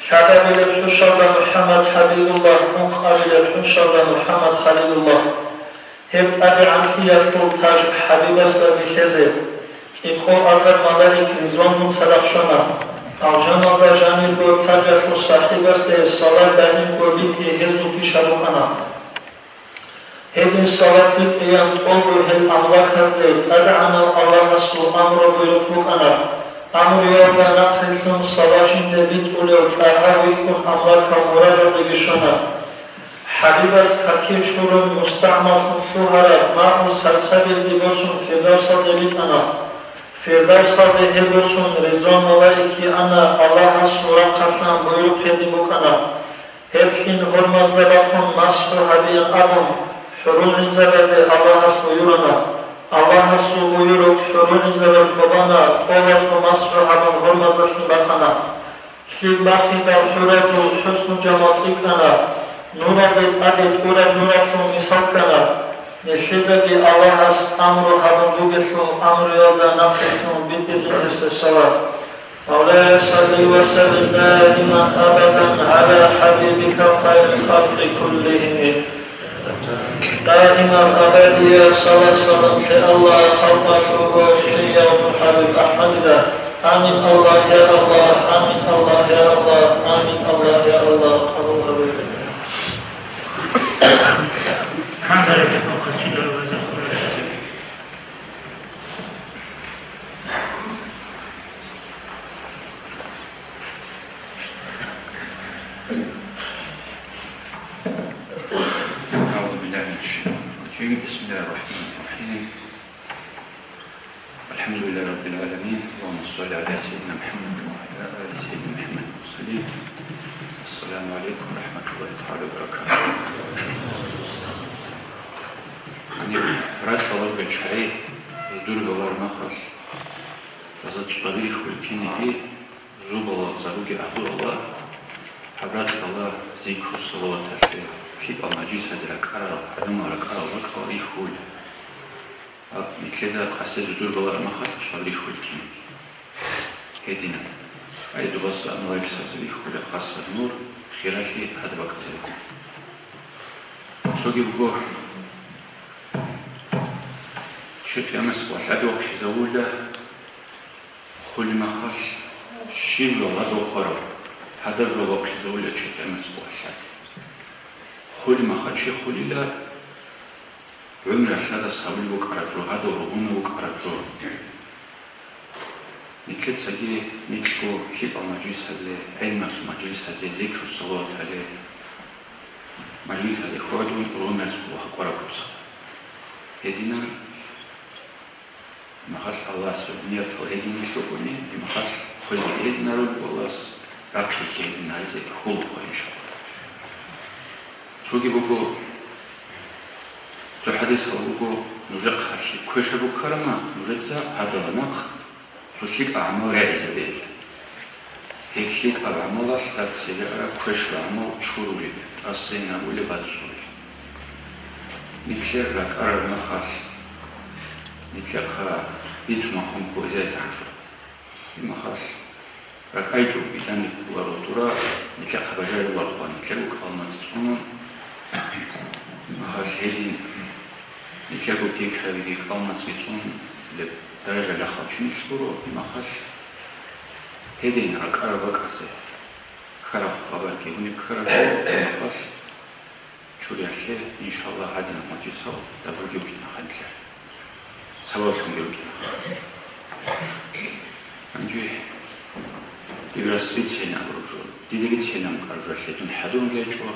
лъабабилеб хӀушалда МухӀаммад ХӀабибуллагь, ункъабилеб хӀушалда МухӀаммад Халилуллагь. Гьеб тӀадегӀанлъиялъул таж ХӀабибасда бихьезе, кӀикъоазар малаик Ризванул цадахъ щвана. Алжаналда жанирго тажалъул сахӀибасде салат даимго битӀи гьезул пишал рукӀана. Гьедин салат битӀиян тӀолго гьел амлаказде ТӀадегӀанав Аллагьасул амру-буйрухъ букӀана. Амруялда нахърилълъун салат жинде битӀулев тӀагьав вихьун амлакал мурадалдеги щвана. ХӀабибас какил чурун мустагӀмаллъун лъугьараб маун сарсабилги босун Фирдавсалде битӀана. Фирдавсалде гьеб босун Ризван малаикги ана, Аллагьасул рахъалъан буйрухъ гьедин букӀана. Гьеб лъим гьурмазда бахун масхӀу гьабеян абун, хӀурулгӀинзабазде Аллагьас буюрана. Аллагьасул буюрухъ хӀурулгӀинзабаз бабана, тӀолазго масхӀу гьабун гьурмазда лъим бахана. Лъим бахидал хӀуразул хӀусну-жамал цӀикӀкӀана, нуралде тӀаде тӀураб нуралъул мисал ккана. Нилъедаги Аллагьас амру гьабун бугелъул амруялда нахърилълъун битӀизе гьесда салат. مولاي صل وسلم دائما أبدا على حبيبك خير الخلق كلهم. Даиман абадияб салат-салам лъе Аллагь халкъалъулго хирияв ХӀабиб АхӀмадида. Амин, Аллагь, я Аллагь, амин, Аллагь, я Аллагь, амин, Аллагь, я Аллагь, къабул гьабе. أعوذ بالله من الشيطان الرجيم. بسم الله الرحمن الرحيم. الحمد لله رب العالمين. اللهم صل على سيدنا محمد وعلى آل سيدنا محمد المرسلين. السلام عليكم ورحمة الله تعالى وبركاته. Гьаниб ракьаларго чагӀи зудур балар махалъ, даза цӀвабири хьулкинеги, зубала заруги агьлуялда, гьаб ракьалда зикру-салаваталъе, лъикӀал мажлисазе ракӀарал, гӀадамал ракӀарал бакӀал рихьула. Гьаб нилъеда къасе зудур балар махалъ цӀвабири хьулкинеги. Гьединаб. Ай, дубаса амалайксазе бихьула хасаб нур, хиралъи гьадаб бакӀазе руго. Цоги буго, чи къиямас валъаде вахъизавула, хулимахалъ щиб жо ладухъарав, гьадаб жо вахъизавула чи къиямас валъаде. Хулимаха чи хулила, гӀумру лъадас гьабулеб букӀараб жо, гьадал ругьунеб букӀараб жо. Нилъецаги нилъго лъикӀал мажлисазе, гӀелмалъул мажлисазе, зикру-салаваталде, мажлисазе хьвадун, гӀумерзго вахъ кӀвараб куца. Гьединан, махалъ Аллагьас ниятал гьедин лъугьуни, махалъ хвезе гьединарун Аллагьас, рахъизеги гьедин гьаризе хьулухъо, иншаллагь. Цоги буго, цо хӀадис гьаб буго, нужехъалъе квешаб буккарама, нужеца гьадала нахъ цо лъикӀаб гӀамал регӀизабейилан. Гьеб лъикӀаб гӀамалалъ даццере араб квешаб гӀамал чурулеб, тӀасейин абулеб бацӀцӀулеб. Нилъер ракӀарар махалъ, нилъехъа бицун махун кколезайзе гьанжо. Имахалъ ракӀайчӀо, билан кколаро дура, нилъехъа бажарулархъуан нилъего кӀалмацӀ цӀунун. Имахалъ гьедин нилъего пикрабиги кӀалмацӀги цӀун, леб даража лъахъал чи нилъ гуро, имахалъ гьедин ракӀараб бакӀазе ккараб хабарги гьуниб ккараб жо, имахалъ чуриялъе, иншаллагь, гьадинаб мажлисал дабуги букӀинаха нилъер. Сабаблъунги букӀинаха. Гьанже диб рас бицейин абураб жо, дида бицейин абураб жо, лъе дун хӀадурунги гьечӀо,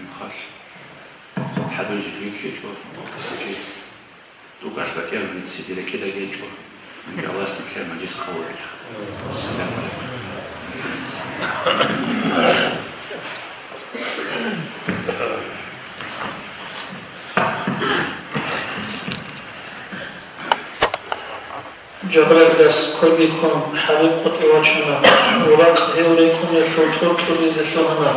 махалъ хӀадуризе жуги гьечӀо, гьанже ТӀубалъ батӀияб жо дида рекӀедаги гьечӀо. Гьанже Аллагьас нилъер мажлис къабул гьабеха. Ассаламу гӀалайкум. Жабраилас кверги ккун ХӀабиб къотӀи вачана, уракъ гьев рекӀуниялъул тӀуртӀулизе лъугьана.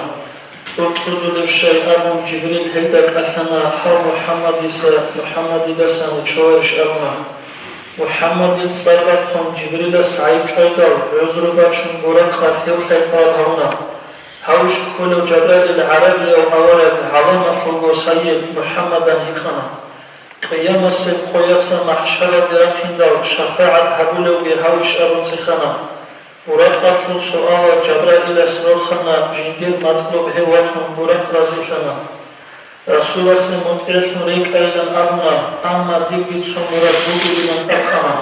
ТӀуртӀулулеб щай абун, Жибрил гьелда кӀалъана, гьав МухӀаммадиса, МухӀаммадидасан вучӀарищ абуна. МухӀаммадил цӀар бахъун Жибрилас гӀайиб чӀвайдал, гӀузру бачун, уракъалъ гьев лъай тӀалаб гьабуна. Гьавищ кколев Жабраил гӀарабияв авараг, гӀаламалъулго сайид МухӀаммадан гьикъана. Къиямасеб къояца махӀшараде рахъиндал шафагӀат гьабулевги гьавищ абун цӀехана. Буракъалъул суалал Жабраилас рорхана жиндир матӀлуб гьев ватун, Буракъ разилъана. Расуласе мутӀигӀлъун рекӀайилан абуна, амма дибги цо мурад бугебилан тӀадкъана.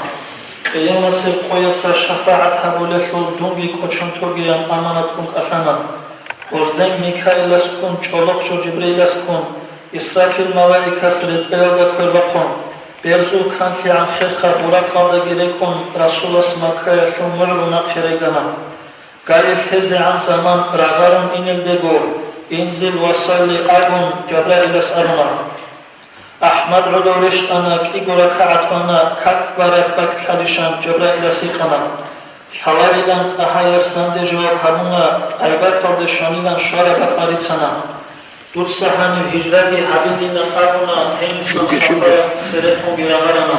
Къиямасеб къояца шафагӀат гьабулелъул дунги кӀочон тогеян аманатгун кӀалъана. Гъозден Микаиласкун, чӀолохъчӀо Жибриласкун, Исрафил малаикас ретӀелалда квербахъун, берзул канлъигӀан хехха Буракъалдаги рекӀун, Расулас Маккаялъул мугӀру нахъе регана. Гайи лъезегӀан заман рагъарун инелдего, «Инзил ва салли» абун, Жабраилас абуна. АхӀмад гӀодов рещтӀана, кӀиго ракагӀат бана, как бараб бакӀ лъалищан Жабраилас гьикъана. Лъаларилан ТӀагьаяс данде жаваб гьабуна, тӀайбаталде щванилан щвараб бакӀ рицана. Дуца гьаниб гьижраги гьабилилан абуна, гьенисан Сафаялъ церехунги рагъарана.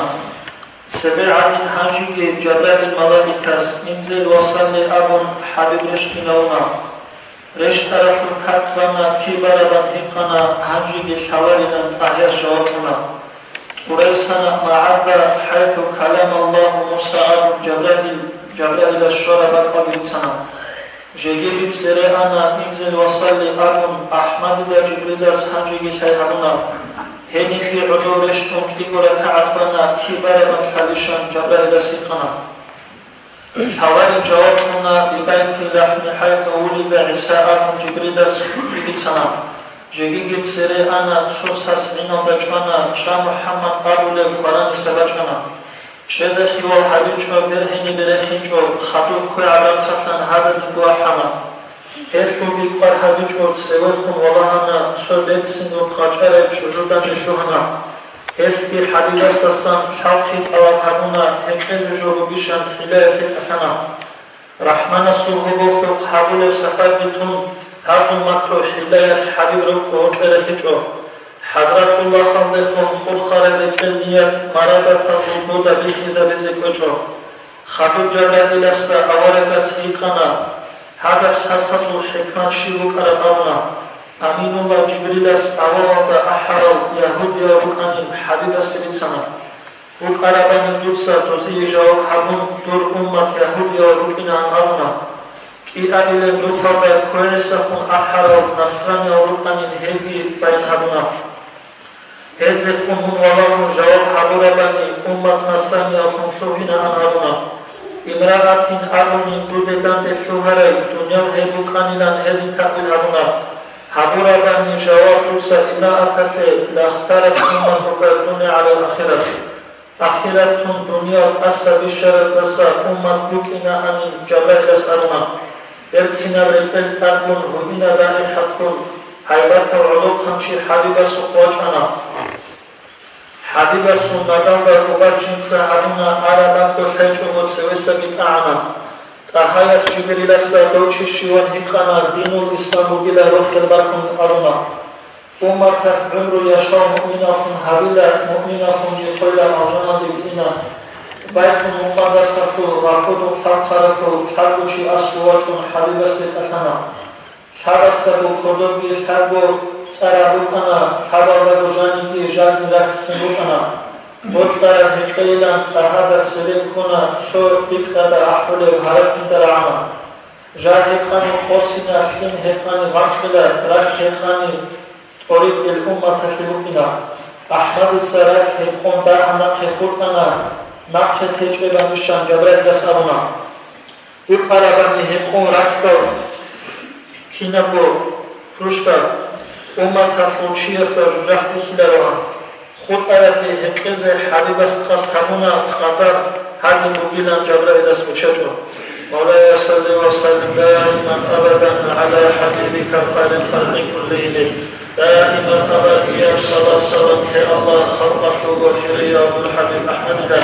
Цебе гӀадин гьанжеги Жабраил малаикас «Инзил ва салли» абун ХӀабиб рещтӀинавуна. РещтӀаралъул как бана, кибарабан гьикъана, гьанжеги лъаларилан ТӀагьияс жаваб кьуна. ТӀурай санаб магӀарда, «ХӀайсу каллама Аллагьу Муса» абун Жабраил, Жабраилас щвараб бакӀалги рицана. Жегиги цере ана, «Инзил ва салли» абун, АхӀмадида Жибрилас гьанжеги лъай гьабуна. Гьенибги гӀодов рещтӀун кӀиго ракагӀат бана, кибарабан лъалищан Жабраилас гьикъана. Лъаларин жаваб кьуна, «Бибайти лахӀми хӀайсу вулида ГӀиса» абун Жибрилас жиб бицана. Жегиги цере ана, цо сас гӀиналда чӀвана, чӀа МухӀаммад абулеб хвараниса бачӀана. ЧӀезехъивал гьабичӀо, бергьенибе рехинчӀо, хадуб кквегӀаб рахъалъан гьададинго ахӀана. Гьелъулги кӀвар гьабичӀо, цевехун валагьана, цо берцинго къачӀарай чӀужуданде лъугьана. Гьелъги ХӀабибасдасан лъалхъи тӀалаб гьабуна, гьекъезе жо бугищан хӀилаялъе кӀалъана. РахӀманасул гьоболлъухъ гьабулеб сапарги тун, гьазул макру-хӀилаялъ ХӀабиб рукӀго гьоркье рехичӀо. ХӀазратуллахалдехун хурхарай рекӀел ният марадаталъул дуда бихьизабизе кӀвечӀо. Хадуб Жабраиласда аварагас гьикъана, гьадаб сасазул хӀикмат щиб букӀараб абуна. Аминулла Жибрилас авалалда ахӀарал ягьудиял рукӀанин ХӀабибасе бицана. БукӀарабани дуца дозие жаваб гьабун, дур уммат ягьудиял рукӀинаан абуна. КӀиабилеб нухалда квересахун ахӀарал насраниял рукӀанин гьелги баян гьабуна. Гьездехун мун валагьун жаваб гьабурабани, уммат насранияллъун лъугьинаан абуна. Имраатин абунин дуде данде лъугьарай, дуниял гьеб букӀанилан гьедин таъвил гьабуна. Гьабурабани жаваб дуца имрааталъе, «Лахтарат умматука дунъя гӀалал ахират». Ахираттун дуниял тӀаса бищараздаса уммат букӀинаанин Жабраилас абуна. Берцинаб рекӀел тӀадгун гьудинаб рагӀи хӀадкун, гьайбатав гӀолохъанчи ХӀабибасухъ вачӀана. ХӀабибасул надалда убачинца гьабуна, араб бакӀго лъайчӀого цевесаги тӀагӀана. ТӀагьаяс Жибриласда дов чи щиван гьикъана, динул ислам бугилан рохел бакун абуна. Умматалъ гӀумру яшав муъминаллъун гьабила, муъминаллъунги хвела, алжаналдеги ина. Байтул-Мукъадасалъул ва кодул лъабхъаралъул лъабго чи аслу вачӀун ХӀабибасде кӀалъана. Лъабасдаго кодобги лъабго цӀараб букӀана, лъабалдаго жаниги жагни рахьлъин букӀана. Бокьараб гьекъейилан ТӀагьада цебе ккуна, цо рикӀкӀада ахӀулеб гьаракьида рагӀана. Жа гьекъани къосина, лъим гьекъани гъанкъила, ракь гьекъани тӀоритӀел умматалъе букӀина. АхӀмадица ракь гьекъон дагьа нахъе хутӀана, нахъе течӀебанищан Жабраилас абуна. БукӀарабани гьекъон ракьдал кинабго кружка умматалъул чиясда жужахӀ бихьилароан. ХутӀарабги гьекъезе ХӀабибас къасд гьабуна, къадар гьадин бугилан Жабраилас биччачӀо. مولاي صل وسلم دائما أبدا على حبيبك خير الخلق كلهم. Даиман абадияб салат-салам лъе, Аллагь, халкъалъул вахирияв дур ХӀабиб АхӀмадида.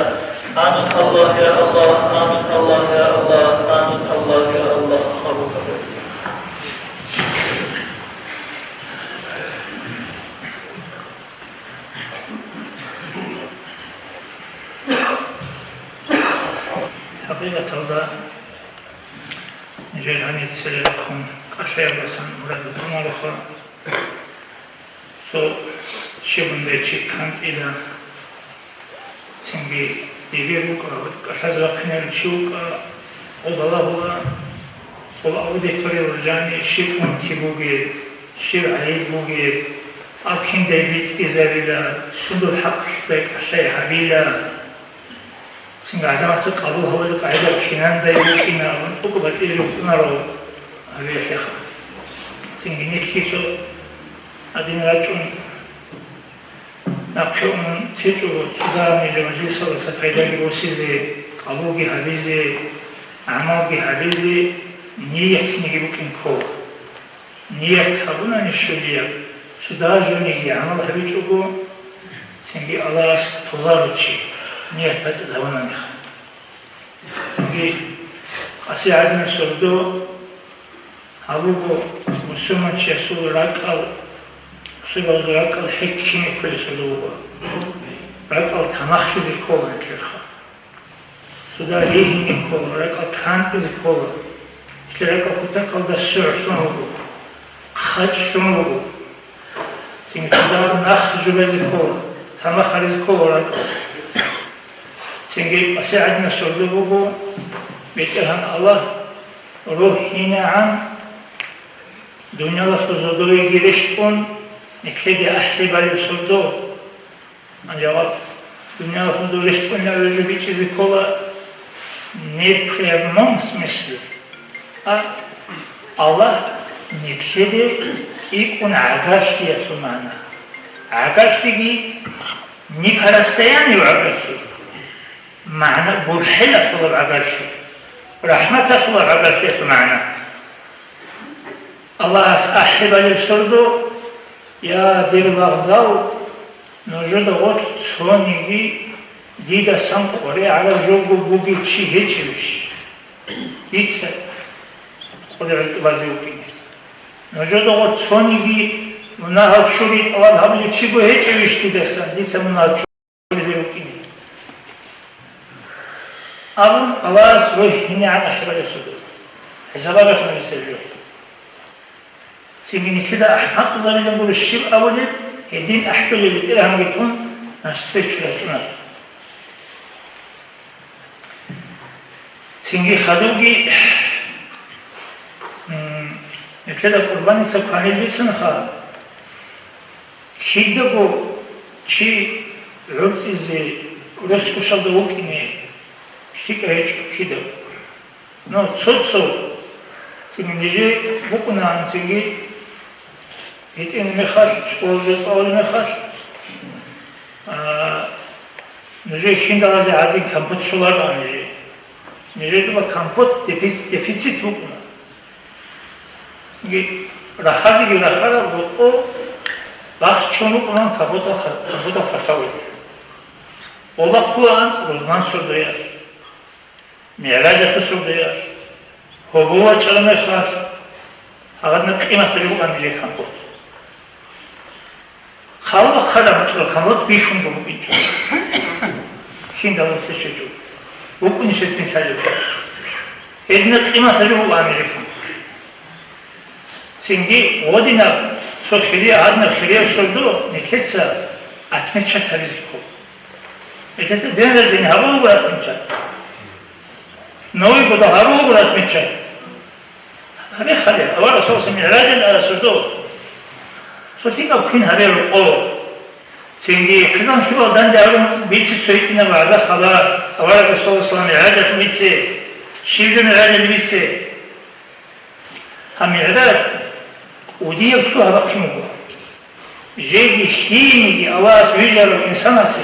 Амин, Аллагь, я Аллагь, амин, Аллагь, я Аллагь, амин, Аллагь, я Аллагь. Къабул гьабе. ХӀакъикъаталда, нижер гьанир церехун кӀалъаялдасан мурад бугонароха, цо щибундай чи кантӀила, Цинги дибир вукӀа, кӀалъазе вахъинарев чи вукӀа, гъоб балагьула, гъоб аудиториялда жаниб щиб унти бугеб, щиб гӀайиб бугеб, аб киндай битӀизабила, сундул хӀакъалъулъ кӀалъай гьабила. Цинги гӀадамаца къабул гьабулеб къагӀида кинандай букӀина абун, тӀокӀаб батӀияб жо букӀунаро гьабиялъеха. Цинги нилъги цо гьадин рачӀун, нахъе ун течӀого, цо дагьаб нижер мажлисалдаса пайдаги босизе, къабулги гьабизе, гӀамалги гьабизе ниятниги букӀин ккола. Ният гьабунани щулияб, цо дагьаб жониги гӀамал гьабичӀого, цинги Аллагьас толаро чи, ният бацӀцӀад гьабунаниха. Цинги къасигӀадинаб сордо гьабуго, мусулманчиясул ракӀал, мусульманазул ракӀал хӀикмияб кколеб сордо буго. РакӀал тамахлъизе ккола гьанкьерха. Цо дагьаб ригьине ккола, ракӀал кантӀизе ккола. Нилъер ракӀал кутакалда согӀлъун руго, хъачӀлъун руго. Цинги цо дагьаб нахъ жубазе ккола, тамахлъизе ккола ракӀал. Цинги къасигӀадинаб сордо буго, БетӀергьан Аллагь рогьинегӀан дуниялалъул зодовеги рещтӀун, нилъеде ахӀи балеб сордо. Гьанже гьаб дуниялалъул зодове рещтӀунеб жо бичӀчӀизе ккола не в прямом смысле, а Аллагь нилъеде цӀикӀкӀун гӀагарлъиялъул магӀна. ГӀагарлъиги не по расстоянию гӀагарлъи, магӀна гурхӀелалъулаб гӀагарлъи, рахӀматалъулаб гӀагарлъиялъул магӀна. Аллагьас ахӀи балеб сордо: «Я, дир лагъзал, нужеда гъорлъ цониги дидасан къваригӀараб жого бугев чи гьечӀевищ? Дица къваригӀун тӀубазе вукӀине. Нужеда гъорлъ цониги мунагьал чури тӀалаб гьабулев чиго гьечӀевищ дидасан, дица мунагьал чуризе вукӀине?» абун, Аллагьас рогьинегӀан ахӀи балеб сордо. ХӀисаб гьабехъ нужеца гьеб жоялъул. Цинги нилъеда ахӀмакъзабилан гуро щиб абулеб, гьедин ахӀдолеб БетӀергьанги тун, навстречу рачӀуна. Цинги хадубги, м, нилъеда къурбаница кванил бицинха, кидаго чи гӀурцӀизе росгушалда вукӀине лъикӀаб гьечӀо кидаго. Ну, цо-цо, цинги нижее букӀунаан цинги гьитӀинаб мехалъ, школалде цӀалулеб мехалъ, а, нижее хьиндалазе гӀадин компот щолароан нижее. Нижее дуба компот дефицит, дефицит букӀуна. Цинги рахазеги рахараб рокъо бахчун рукӀунаан компотал ха-, компотал хасавулел. О бахъулаан рузман сордоялъ. МигӀражалъул сордоялъ, гьобол вачӀараб мехалъ, гьадинаб къиматалъул букӀана нижее компот. Хъалбахъараб мутӀигӀал компот бихьунго букӀинчӀо. Хьиндалъулъе щвечӀо. БукӀунищецин лъалеб букӀинчӀо. Гьединаб къиматалъул букӀана нижее компот. Цинги гьодинаб цо хири-, гьадинаб хирияб сордо нилъеца отмечать гьабизе ккола. Нилъеца день рождения гьабулаго отмечать. Новый год гьабулаго отмечать. Гьабе хъале, авараг Расуласул мигӀражалда ара сордо. Цо лъикӀаб квен гьабе рокъо. Цинги хъизан лъимал данде гьарун бице цо гьитӀинаб вагӀза-хабар, авараг Расуласул мигӀражалъул бице, щиб жо мигӀражалде бице. Гьаб мигӀраж кӀудияб лъугьа-бахъин буго. Жеги лъиениги Аллагьас вижарав инсанасе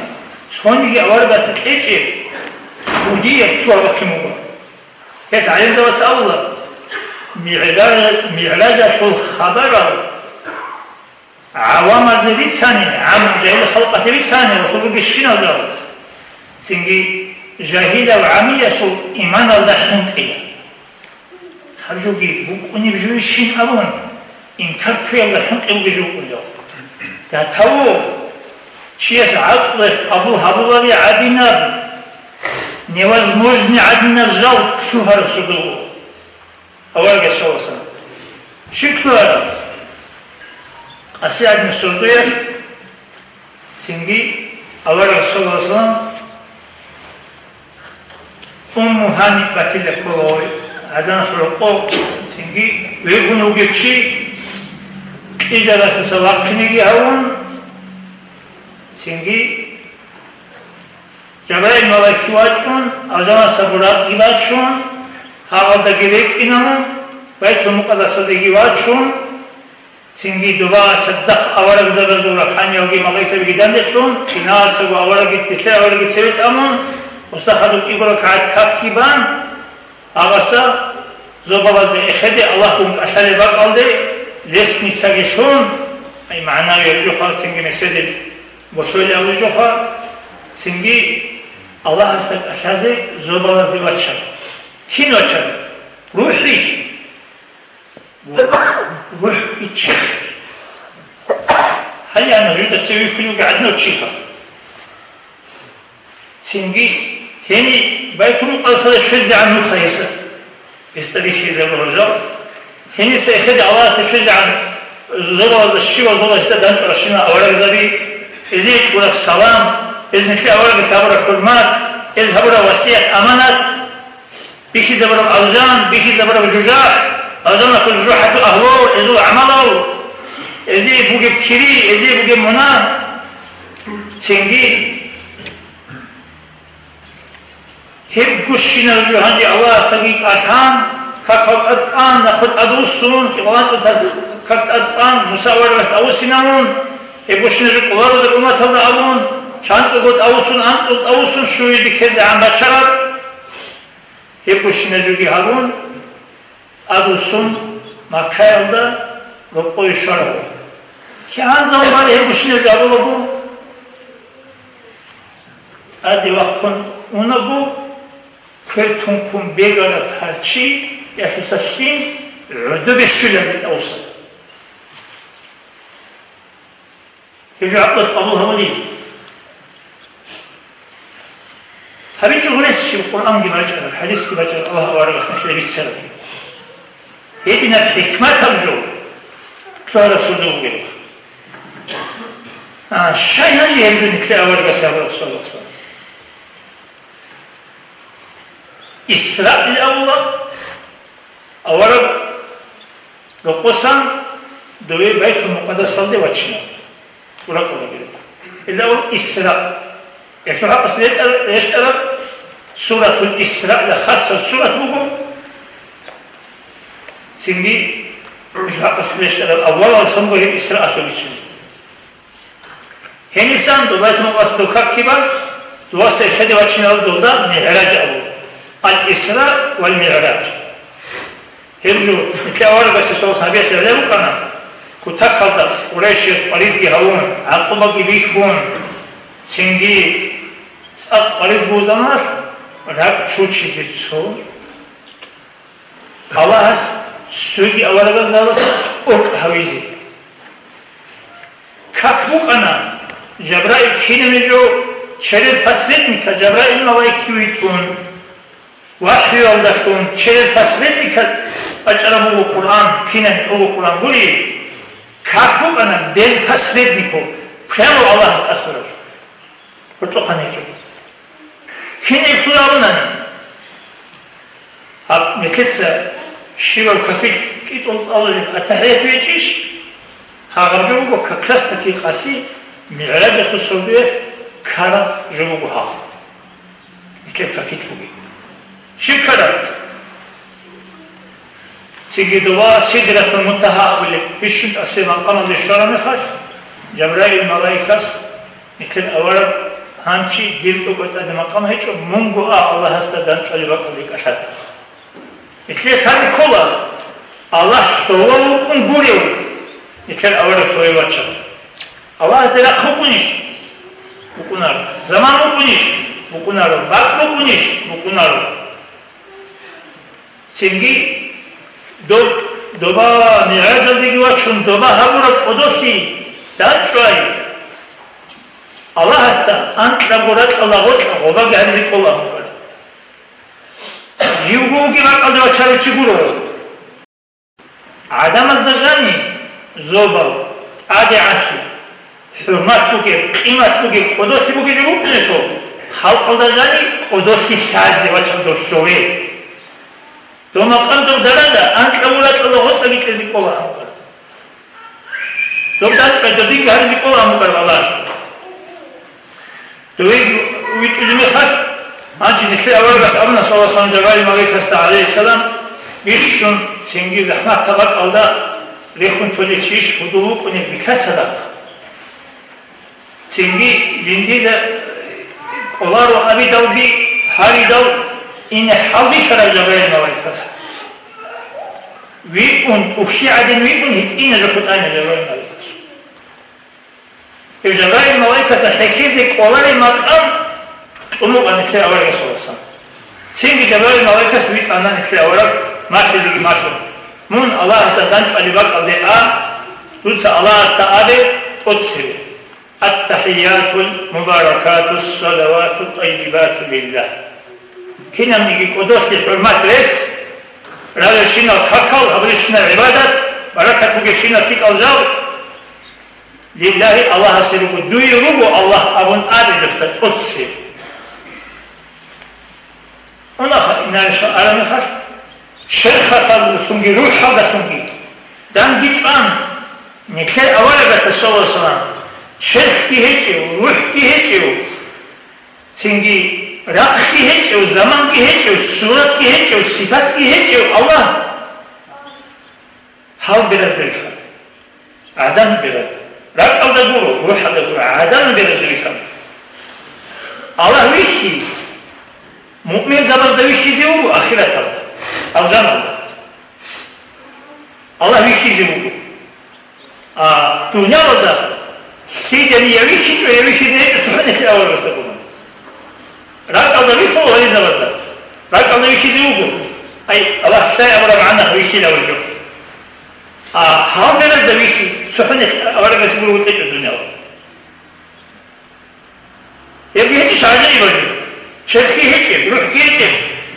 цониги аварагасда кьечӀеб кӀудияб лъугьа-бахъин буго. Гьел гӀалимзабаз абула, мигӀра-, мигӀражалъул хабарал гӀавамазе бицани, гӀамру жагьил халкъалъе бицани, ва хӀубуги щинал жал, цинги жагьилав гӀамиясул иманалда хӀинкъила. Гьаб жоги букӀунеб жойищин абун, инкар кквеялда хӀинкъи бугеб жо букӀунеб. До того, чияс гӀакълуялъ къабул гьабулареб гӀадинаб, невозможный гӀадинаб жал лъугьараб сордо буго. Аварагас саллаллагьу гӀалайгьи ва саллам. Щиб лъугьараб? КъасигӀадинаб сордоялъ цинги авараг саллаллагьу гӀалайгьи ва саллам Мугьани батила ккола гьадинал рокъов, цинги вегун вугев чи кьижаралъуса вахъинеги гьавун, цинги Жабраил малаик вачӀун, алжанаса Буракъги бачун, гьагъалдаги рекӀинавун, Байтул-Мукъадасалдеги вачун, цинги доба цадахъ аварагзабазул рахъаниялги малаикзабиги данделъун, киналцаго аварагги, нилъер аварагги цеве тӀамун, мустахадул кӀиго ракагӀат какги бан, гьагъаса зобалазде эхеде Аллагьгун кӀалъалеб бакӀалде лестницаги лъун, ай, магӀнавияб жоха, цинги меседил болъолеб жоха, цинги Аллагьасда кӀалъазе зобалазде вачарав. Кин вачарав? РухӀищ? РухӀ иччалъ. Гьале нужеда цеве вихьулев гӀаднав чиха. Цинги гьениб Байтул-Мукъадасалде щвезегӀан нуха гьесда. Гьесда бихьизабура жал. Гьениса эхеде Аллагьасда щвезегӀан зобалазда щивав зобалазда данчӀваращина аварагзаби, эзие кьураб салам, эз нилъее аварагас гьабураб хӀурмат, эз гьабураб васият-аманат. Бихьизабураб алжан, бихьизабураб жужахӀ, алжаналъул жужахӀалъул агьлу, эзул гӀамалал, эзие бугеб кири, эзие бугеб мунагь. Цинги гьеб гущинаб жо гьанже Аллагьасдаги кӀалъан, какал тӀад цӀан, нахъе тӀадвуссун, кӀикъоялда как тӀад цӀан, Муса аварагасда авуссинавун, гьеб гущинаб жо кӀолародаб умматалда абун, чанцӀого тӀавуссун, анцӀго тӀавуссун щуризе ккезегӀан бачараб. Гьеб гущинаб жоги гьабун, тӀадвуссун Маккаялда рокъове щварав. КигӀан заман гьеб гущинаб жо гьабулаго, тӀаде вахъун унаго, квер тункун бегараб гьарчи ялъуса лъим гӀодобе щвела бетӀа усала. Гьеб жо гӀакълалъ къабул гьабулей? ГьабичӀо гьурес щиб Къуръанги бачӀараб, хӀадисги бачӀараб, Аллагь аварагас нилъее бицараб. Гьединаб хӀикматаб жо лъугьараб сордо бугеб. А, щай гьанже гьеб жо нилъее аварагас гьабураб, саллаллагьу гӀалайгьи ва саллам? Исраил авла авараг рокъосан дове Байтул-Мукъадасалде вачиналда. Уракъулаги рекӀун. Илавал Исра. Гьелъул хӀакъалъулъ рещтӀараб Суратул Исра, ила хасаб сурат буго. Цинги гьелъул хӀакъалъулъ рещтӀараб аввалалдасан буго гьеб Исраалъул бицунеб. Гьенисан Байтул-Мукъадасалда какги бан, дуваса эхеде вачиналда долда МигӀраж абула. Ал-Исра вал МигӀраж. Гьеб жо, нилъер аварагас гьесул гьабиялъ гӀелеб букӀана, кутакалда Къурайшияз къваридги гьавун, гӀакъубаги бихьун, цинги цӀакъ къварид бузамалъ ракӀ чучизе цо, Аллагьас цоги аварагзабазда тӀокӀ гьавизе. Как букӀана, Жабраил кинаб жо через посредника, Жабраил малаик витӀун. ВахӀюялдалъун через посредника бачӀараб буго Къуръан, кинаб тӀоло Къуръан гури, как букӀана без посредников, прямо Аллагьас тӀалъураб. Гьоркьохъан гьечӀо. Кин гьеб лъугьа абунани? Гьаб, нилъеца щибаб какилъ кӀицӀул цӀалулеб аттахӀияту гьечӀищ? Гьагъаб жо буго как раз таки къаси МигӀражалъул сордоялъ ккараб жо буго гьаб. Нилъер какилъ бугеб. Щиб ккараб? Цинги доба Сидратул Мунтагьа абулеб бищун тӀасеб макъамалде щвараб мехалъ, Жабраил малаикас нилъер авараг: «Гьанчи дир тӀокӀаб тӀаде макъам гьечӀо, мунго а Аллагьасда дандчӀвалеб бакӀалде кӀалъазе». Нилъее лъазе ккола, Аллагь лъолав вукӀун гурев нилъер авараг лъолев вачав. Аллагьасе рахъ букӀунищ? БукӀунаро. Заман букӀунищ? БукӀунаро. БакӀ букӀунищ? БукӀунаро. Цинги доб-, доба МигӀражалдеги вачун, доба гьабураб кӀодолъи дандчӀвай. Аллагьасда анкьабго ракьалда гъоркьа гъобаги гьабизе кӀола абун букӀана. Живго вугеб бакӀалде вачарав чи гуро. ГӀадамазда жани зобал, тӀадегӀанлъи, хӀурмат бугеб, къимат бугеб, кӀодолъи бугеб жо букӀунелъул, Халкъалда жани кӀодолъи лъазе вачӀа дов щоле. Дов макъам дов даража анкьаб-ракьалда гъоркьаги кьезе кӀола гьанкъа. Дов дандчӀвай додинги гьаризе кӀола гьанкъа Аллагьасда. Довеги витӀулеб мехалъ, гьанже нилъер аварагас абуна, саллаллагьу гӀалайгьи ва саллам, Жабраил малаикасда, гӀалайгьиссалам, бищун цинги захӀматаб бакӀалда рехун толечи иш гьудул вукӀунеб битӀа цадахъ. Цинги жиндида кӀоларо абидалги гьаридал ине хӀалбихьараб Жабраил малаикас. ВикӀун, тӀухьи гӀадин викӀун, гьитӀина жо хутӀана Жабраил малаикас. Гьев Жабраил малаикасда хӀехьезе кӀолареб макъам тӀумукъана нилъер аварагасул васан. Цинги Жабраил малаикас витӀана нилъер авараг малъизеги малъун: «Мун Аллагьасда дандчӀвалеб бакӀалде а, дуца Аллагьасда абе тӀоцеве: аттахӀиятул мубаракатус салавату тӀайибату лиллагь». Кинабниги кӀодолъи хӀурмат рецц, ралелщинал какал, гьабурищинал гӀибадат, баракат бугебщинал лъикӀал жал, Лиллагьи, Аллагьасе руго, дуе руго, Аллагь абун абе досда тӀоцебе. Унаха, инариша, арамихалъ, черхалдалъунги рухӀалдалъунги данги чӀван, нилъер аварагасда, саллаллагьу гӀалайгьи ва саллам, черхги гьечӀев, рухӀги гьечӀев, цинги рахъги гьечӀев, заманги гьечӀев, суратги гьечӀев, сипатги гьечӀев Аллагь. Гьал беразда вихьана. ГӀадан беразда. РакӀалда гуро, рухӀалда гуро, гӀадан беразда вихьана. Аллагь вихьи, муъминзабазда вихьизе вуго ахираталда, алжаналда. Аллагь вихьизе вуго. А дунялалда лъидани я вихьичӀо, я вихьизе гьечӀо, цохӀо нилъер аварагасда гуро. РакӀалда вихьула гьезабазда. РакӀалда вихьизе вуго. Ай, Аллагь лъай абураб гӀанахъ вихьилаве жо. А гьал беразда вихьи, цохӀо нилъ аварагасе гуро вукӀечӀо дунялалда. Гьебги гьечӀищ гӀажаибаб жо? Черхги гьечӀеб, рухӀги гьечӀеб,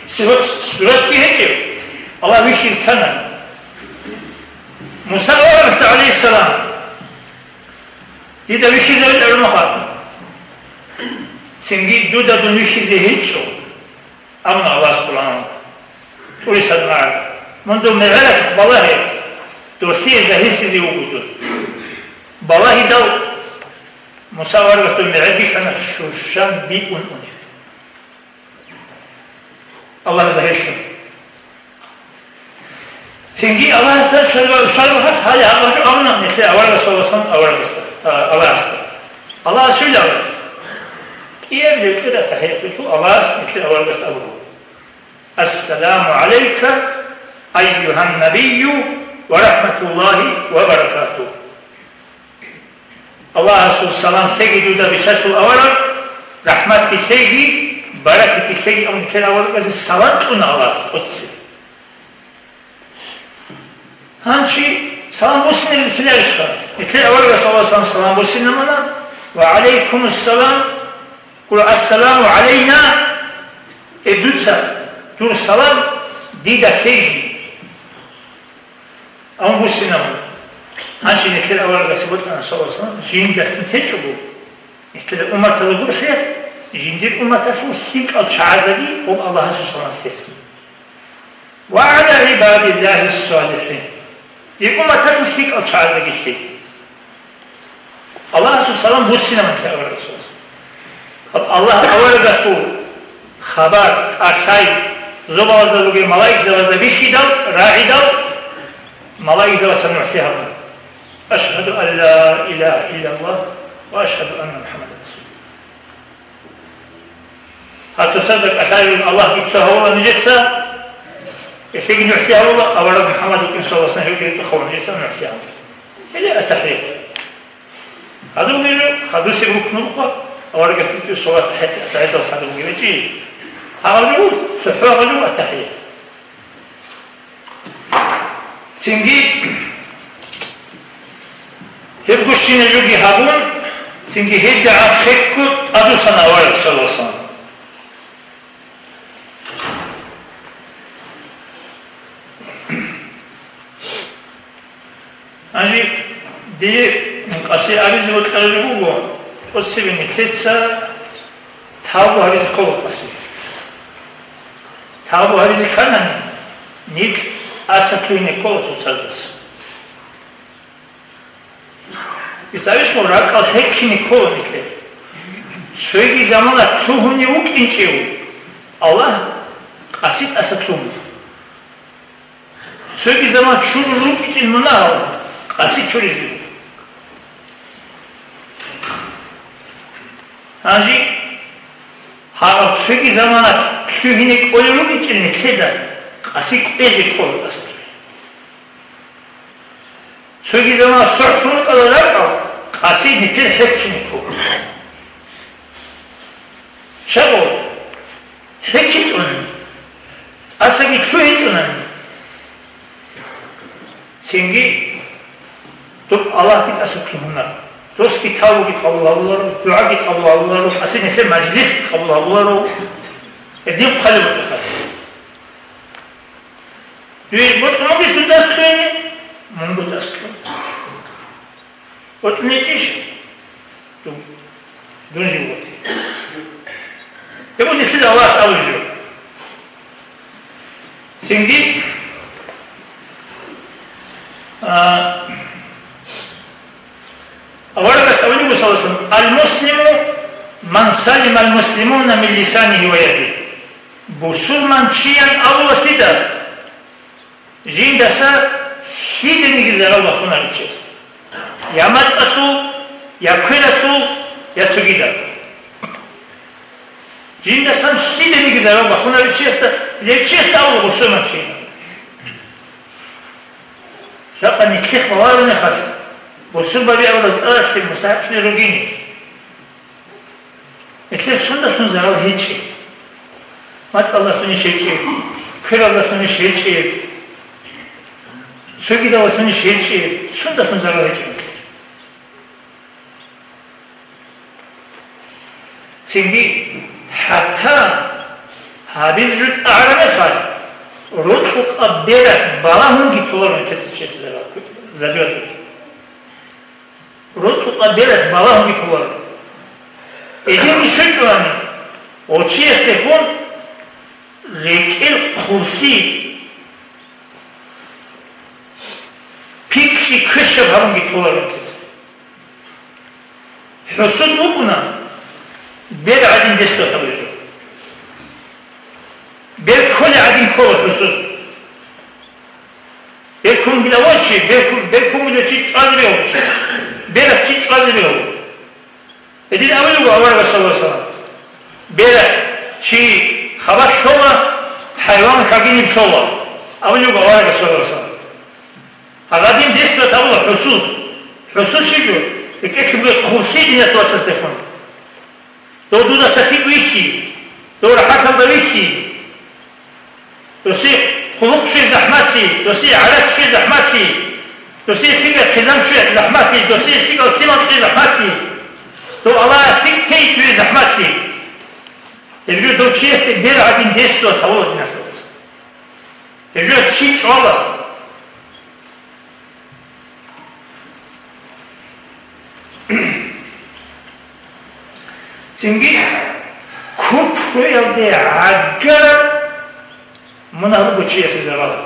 сигьо-, суратги гьечӀеб. Аллагь вихьизе ккана. Муса аварагасда, гӀалайгьиссалам, дида вихьизаве гӀурмуха. Цинги дуда дун вихьизе гьечӀо, абуна Аллагьас Къуръаналда. ТӀури садмагӀа. Мун дов мегӀералъухъ балагье, долъие загьирлъизе вуго дун. Балагьидал Муса аварагас дов мегӀер бихьана щущан бигун унеб. Аллагь загьирлъун. Цинги Аллагьасда шаргӀа-, шаргӀалъ гьале гьабураб жо абуна нилъер аварагас, саллаллагьу гӀалайгьи ва саллам, аварагасда, а, Аллагьасда. Аллагьас щиб абуна? КӀиабилеб кьира тахӀияталъул Аллагьас нилъер аварагасда абуна: «Ассаламу гӀалайка, айюгьан набийю, ва рахӀматуллагьи ва баракатугьу». Аллагьасул салам лъеги дуда, бичасул авараг, рахӀматги лъеги, баракатги лъеги, абун нилъер аварагазе салам кьуна Аллагьас тӀоцебе. Гьанчи салам буссинабизе ккеларищха? Нилъер аварагас, саллаллагьу гӀалайгьи ва саллам, салам буссинабуна: «Ва гӀалайкумуссалам», гуро, «Ассаламу гӀалайна», э, дуца, дур салам дида лъеги. Амма буссинабуна. Гьанже нилъер аварагасе бокьана, саллаллагьу гӀалайгьи ва саллам, жинда лъун течӀого, нилъер умматалда гурхӀел, жиндир умматалъул лъикӀал чагӀаздаги гьеб Аллагьасул салам лъезе. «Ва гӀала гӀибадиллагьи ссалихӀин». Дир умматалъул лъикӀал чагӀаздаги лъезе. Аллагьасул салам буссинабуна нилъер аварагасул. Гьаб Аллагь аварагасул хабар, кӀалъай, зобалазда ругел малаикзабазда бихьидал, рагӀидал, малаикзабаца нугӀлъи гьабуна: «Ашгьаду ан ла илагьа иллаллагь ва ашгьаду анна МухӀаммадан расулуллагь». Гьаб цоцазда кӀалъайилан Аллагь бицо гьавула нижеца, гьелъеги нугӀлъи гьавула, авараг МухӀаммад вукӀин, саллаллагьу гӀалайгьи ва саллам, гьев гьечӀеб нугӀлъи гьавула. Гьеле атахӀият. Гьадин гьеб хадусеб рукну буго аварагасда битӀулеб салат, атахӀиятал хадубги гьечӀи. Гьаб жо буго, цохӀо гьаб жо буго атахӀият. Цинги гьеб гущине жоги гьабун, цинги гьелдагӀан хехго тӀадвуссана авараг, саллаллагьу гӀалайгьи ва саллам. Гьанже дие къаси абизе бокьараб буго, тӀоцебе нилъеца Тавбу гьабизе ккола къаси. Тавбу гьабизе кканани, нилъ тӀаса лъугьине ккола цоцаздаса. Исавишму ракӀал хӀеккине ккола нилъер. Цоги замана лъугьунев вукӀинчӀев Аллагь къаси тӀаса лъугьуна. Цоги заман чурун рукӀичӀел мунагьал къаси чуризе. Гьанже гьагъаб цоги заманалъ лъугьине кӀолел рукӀичӀел нилъеда къаси кӀвезе ккола тӀаса. Цоги заман сохӀлъун рукӀарал ракӀал къаси нилъер хӀеккине ккола. Щай гъо? ХӀеккичӀони, тӀасаги лъугьичӀонани, цинги доб Аллагьги тӀаса лъугьунар. Досги тавбуги къабул гьабуларо, дугӀаги къабул гьабуларо, къаси нилъер мажлисги къабул гьабуларо. Гьедин хъвалеб букӀаха. Дуе бокьун бугищ дун тӀаса лъугьине? Мун дун тӀаса лъугьун. БокьунечӀищ? Дун, дун жив воти. Гьеб нилъеда Аллагьас абулеб жо. Цинги, а, аварагас абулеб буго, саллаллагьу гӀалайгьи ва саллам: «Ал-муслиму ман салимал муслимуна мин лисанигьи ва ядигьи». Бусурманчиян абула лъида? Жиндаса лъиданиги зарал бахунарев чиясда. Я мацӀалъул, я квералъул, я цогидал. Жиндасан лъиданиги зарал бахунарев чиясда, гьев чиясда абула бусурманчиян. Жакъа нилъехъ балагьараб мехалъ, бусурбаби абураб цӀаралъе мустахӀикълъи ругин. Нилъер сундалъун зарал гьечӀеб? МацӀалдалъунищ гьечӀеб, квералдалъунищ гьечӀеб, цогидалдалъунищ гьечӀеб, сундалъун зарал гьечӀеб нилъер? Цинги хӀатта гьабизе жо тӀагӀараб мехалъ, рокьукъаб бералъ балагьунги толаро нилъеца чиясда зарал, задвигать. Рокьукъаб бералъ балагьунги толаро. Эдинги щвечӀони, гъов чиясдехун рекӀел хъублъи, пикри квешаб гьабунги толаро нилъеца. ХӀусуд букӀуна, бер гӀадин дес батаб жо. Бер кколей гӀадин ккола хӀусуд. Бер ккунгила вачи, бер ккун-, бер ккунгила чи чӀвазе бегьула чи. Бералъ чи чӀвазе бегьула. Гьедин абулеб буго аварагас, саллаллагьу гӀалайгьи ва саллам: «Бералъ чи хабалъ лъола, хӀайван хагиниб лъола», — абулеб буго аварагас, саллаллагьу гӀалайгьи ва саллам. Гьагъадин дес батабула хӀусуд. ХӀусуд щиб жо? РекӀелъ бугеб хъублъи диналъул вацасдехун. Дов дудаса лъикӀ вихьи, дов рахӀаталда вихьи, досие хъулухъ щвей захӀмалъи, досие гӀарац щвей захӀмалъи, досие лъикӀаб хъизан щвей захӀмалъи, досие лъикӀал лъимал кьей захӀмалъи, дов Аллагьас лъикӀ тей дуе захӀмалъи. Гьеб жо дов чиясде бер гӀадин дес батабула, диналъул вацал. Гьеб жо чи чӀвала. Цинги купруялде гӀагара мунагь буго чиясе зарал.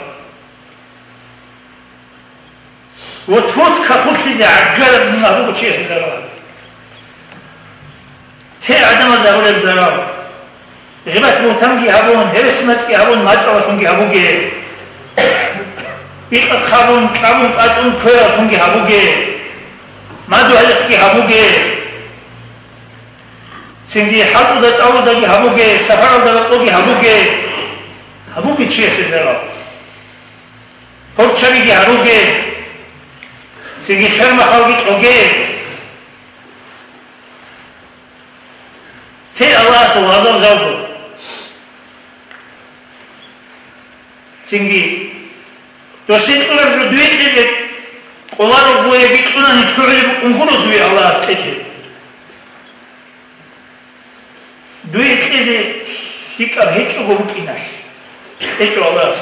Вот-вот капурлъизе гӀагара мунагь буго чиясе зарал. Те гӀадамаз гьабураб зарал. Гъибат-бугьтанги гьабун, гьересимацӀги гьабун, мацӀалалъунги гьабуге. Бикъахъ гьабун, кьабун-къатӀун квералъунги гьабуге. Мадугьалихъги гьабуге. Цинги хӀалтӀуда-цӀалудаги гьабуге, сапаралда рокъоги гьабуге. Гьабуге чиясе зарал. Порчабиги гьаруге. Цинги хермахалги кьоге. Те Аллагьасул гъазал жалго. Цинги, досие кьураб жо дуе кьезе къолареб гуяги кьунани лъугӀулеб букӀун гуро дуе Аллагьас кьечӀеб. Дуе кьезе лъикӀаб гьечӀого букӀиналъ, кьечӀо Аллагьас.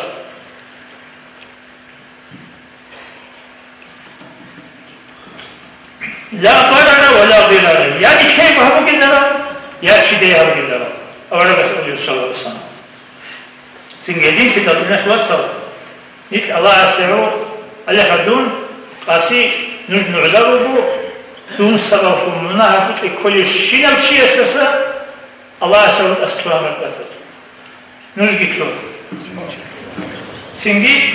Ла дарара ва ла дирара. Я нилъее гьабуге зарал, я чи дей гьаб гьезаб, аварагас абулеб, саллаллагьу гӀалайгьи ва саллам. Цинги гьединлъидал, диналъул вацал, нилъ Аллагьасе гӀо, гьале гьадун, къаси, нуж нугӀза руго, дун сабаблъун мунагьалъукье кколевщинав чиясдаса Аллагьас гьавун тӀаса лъугьана батӀа. Нужги лъугьа. Цинги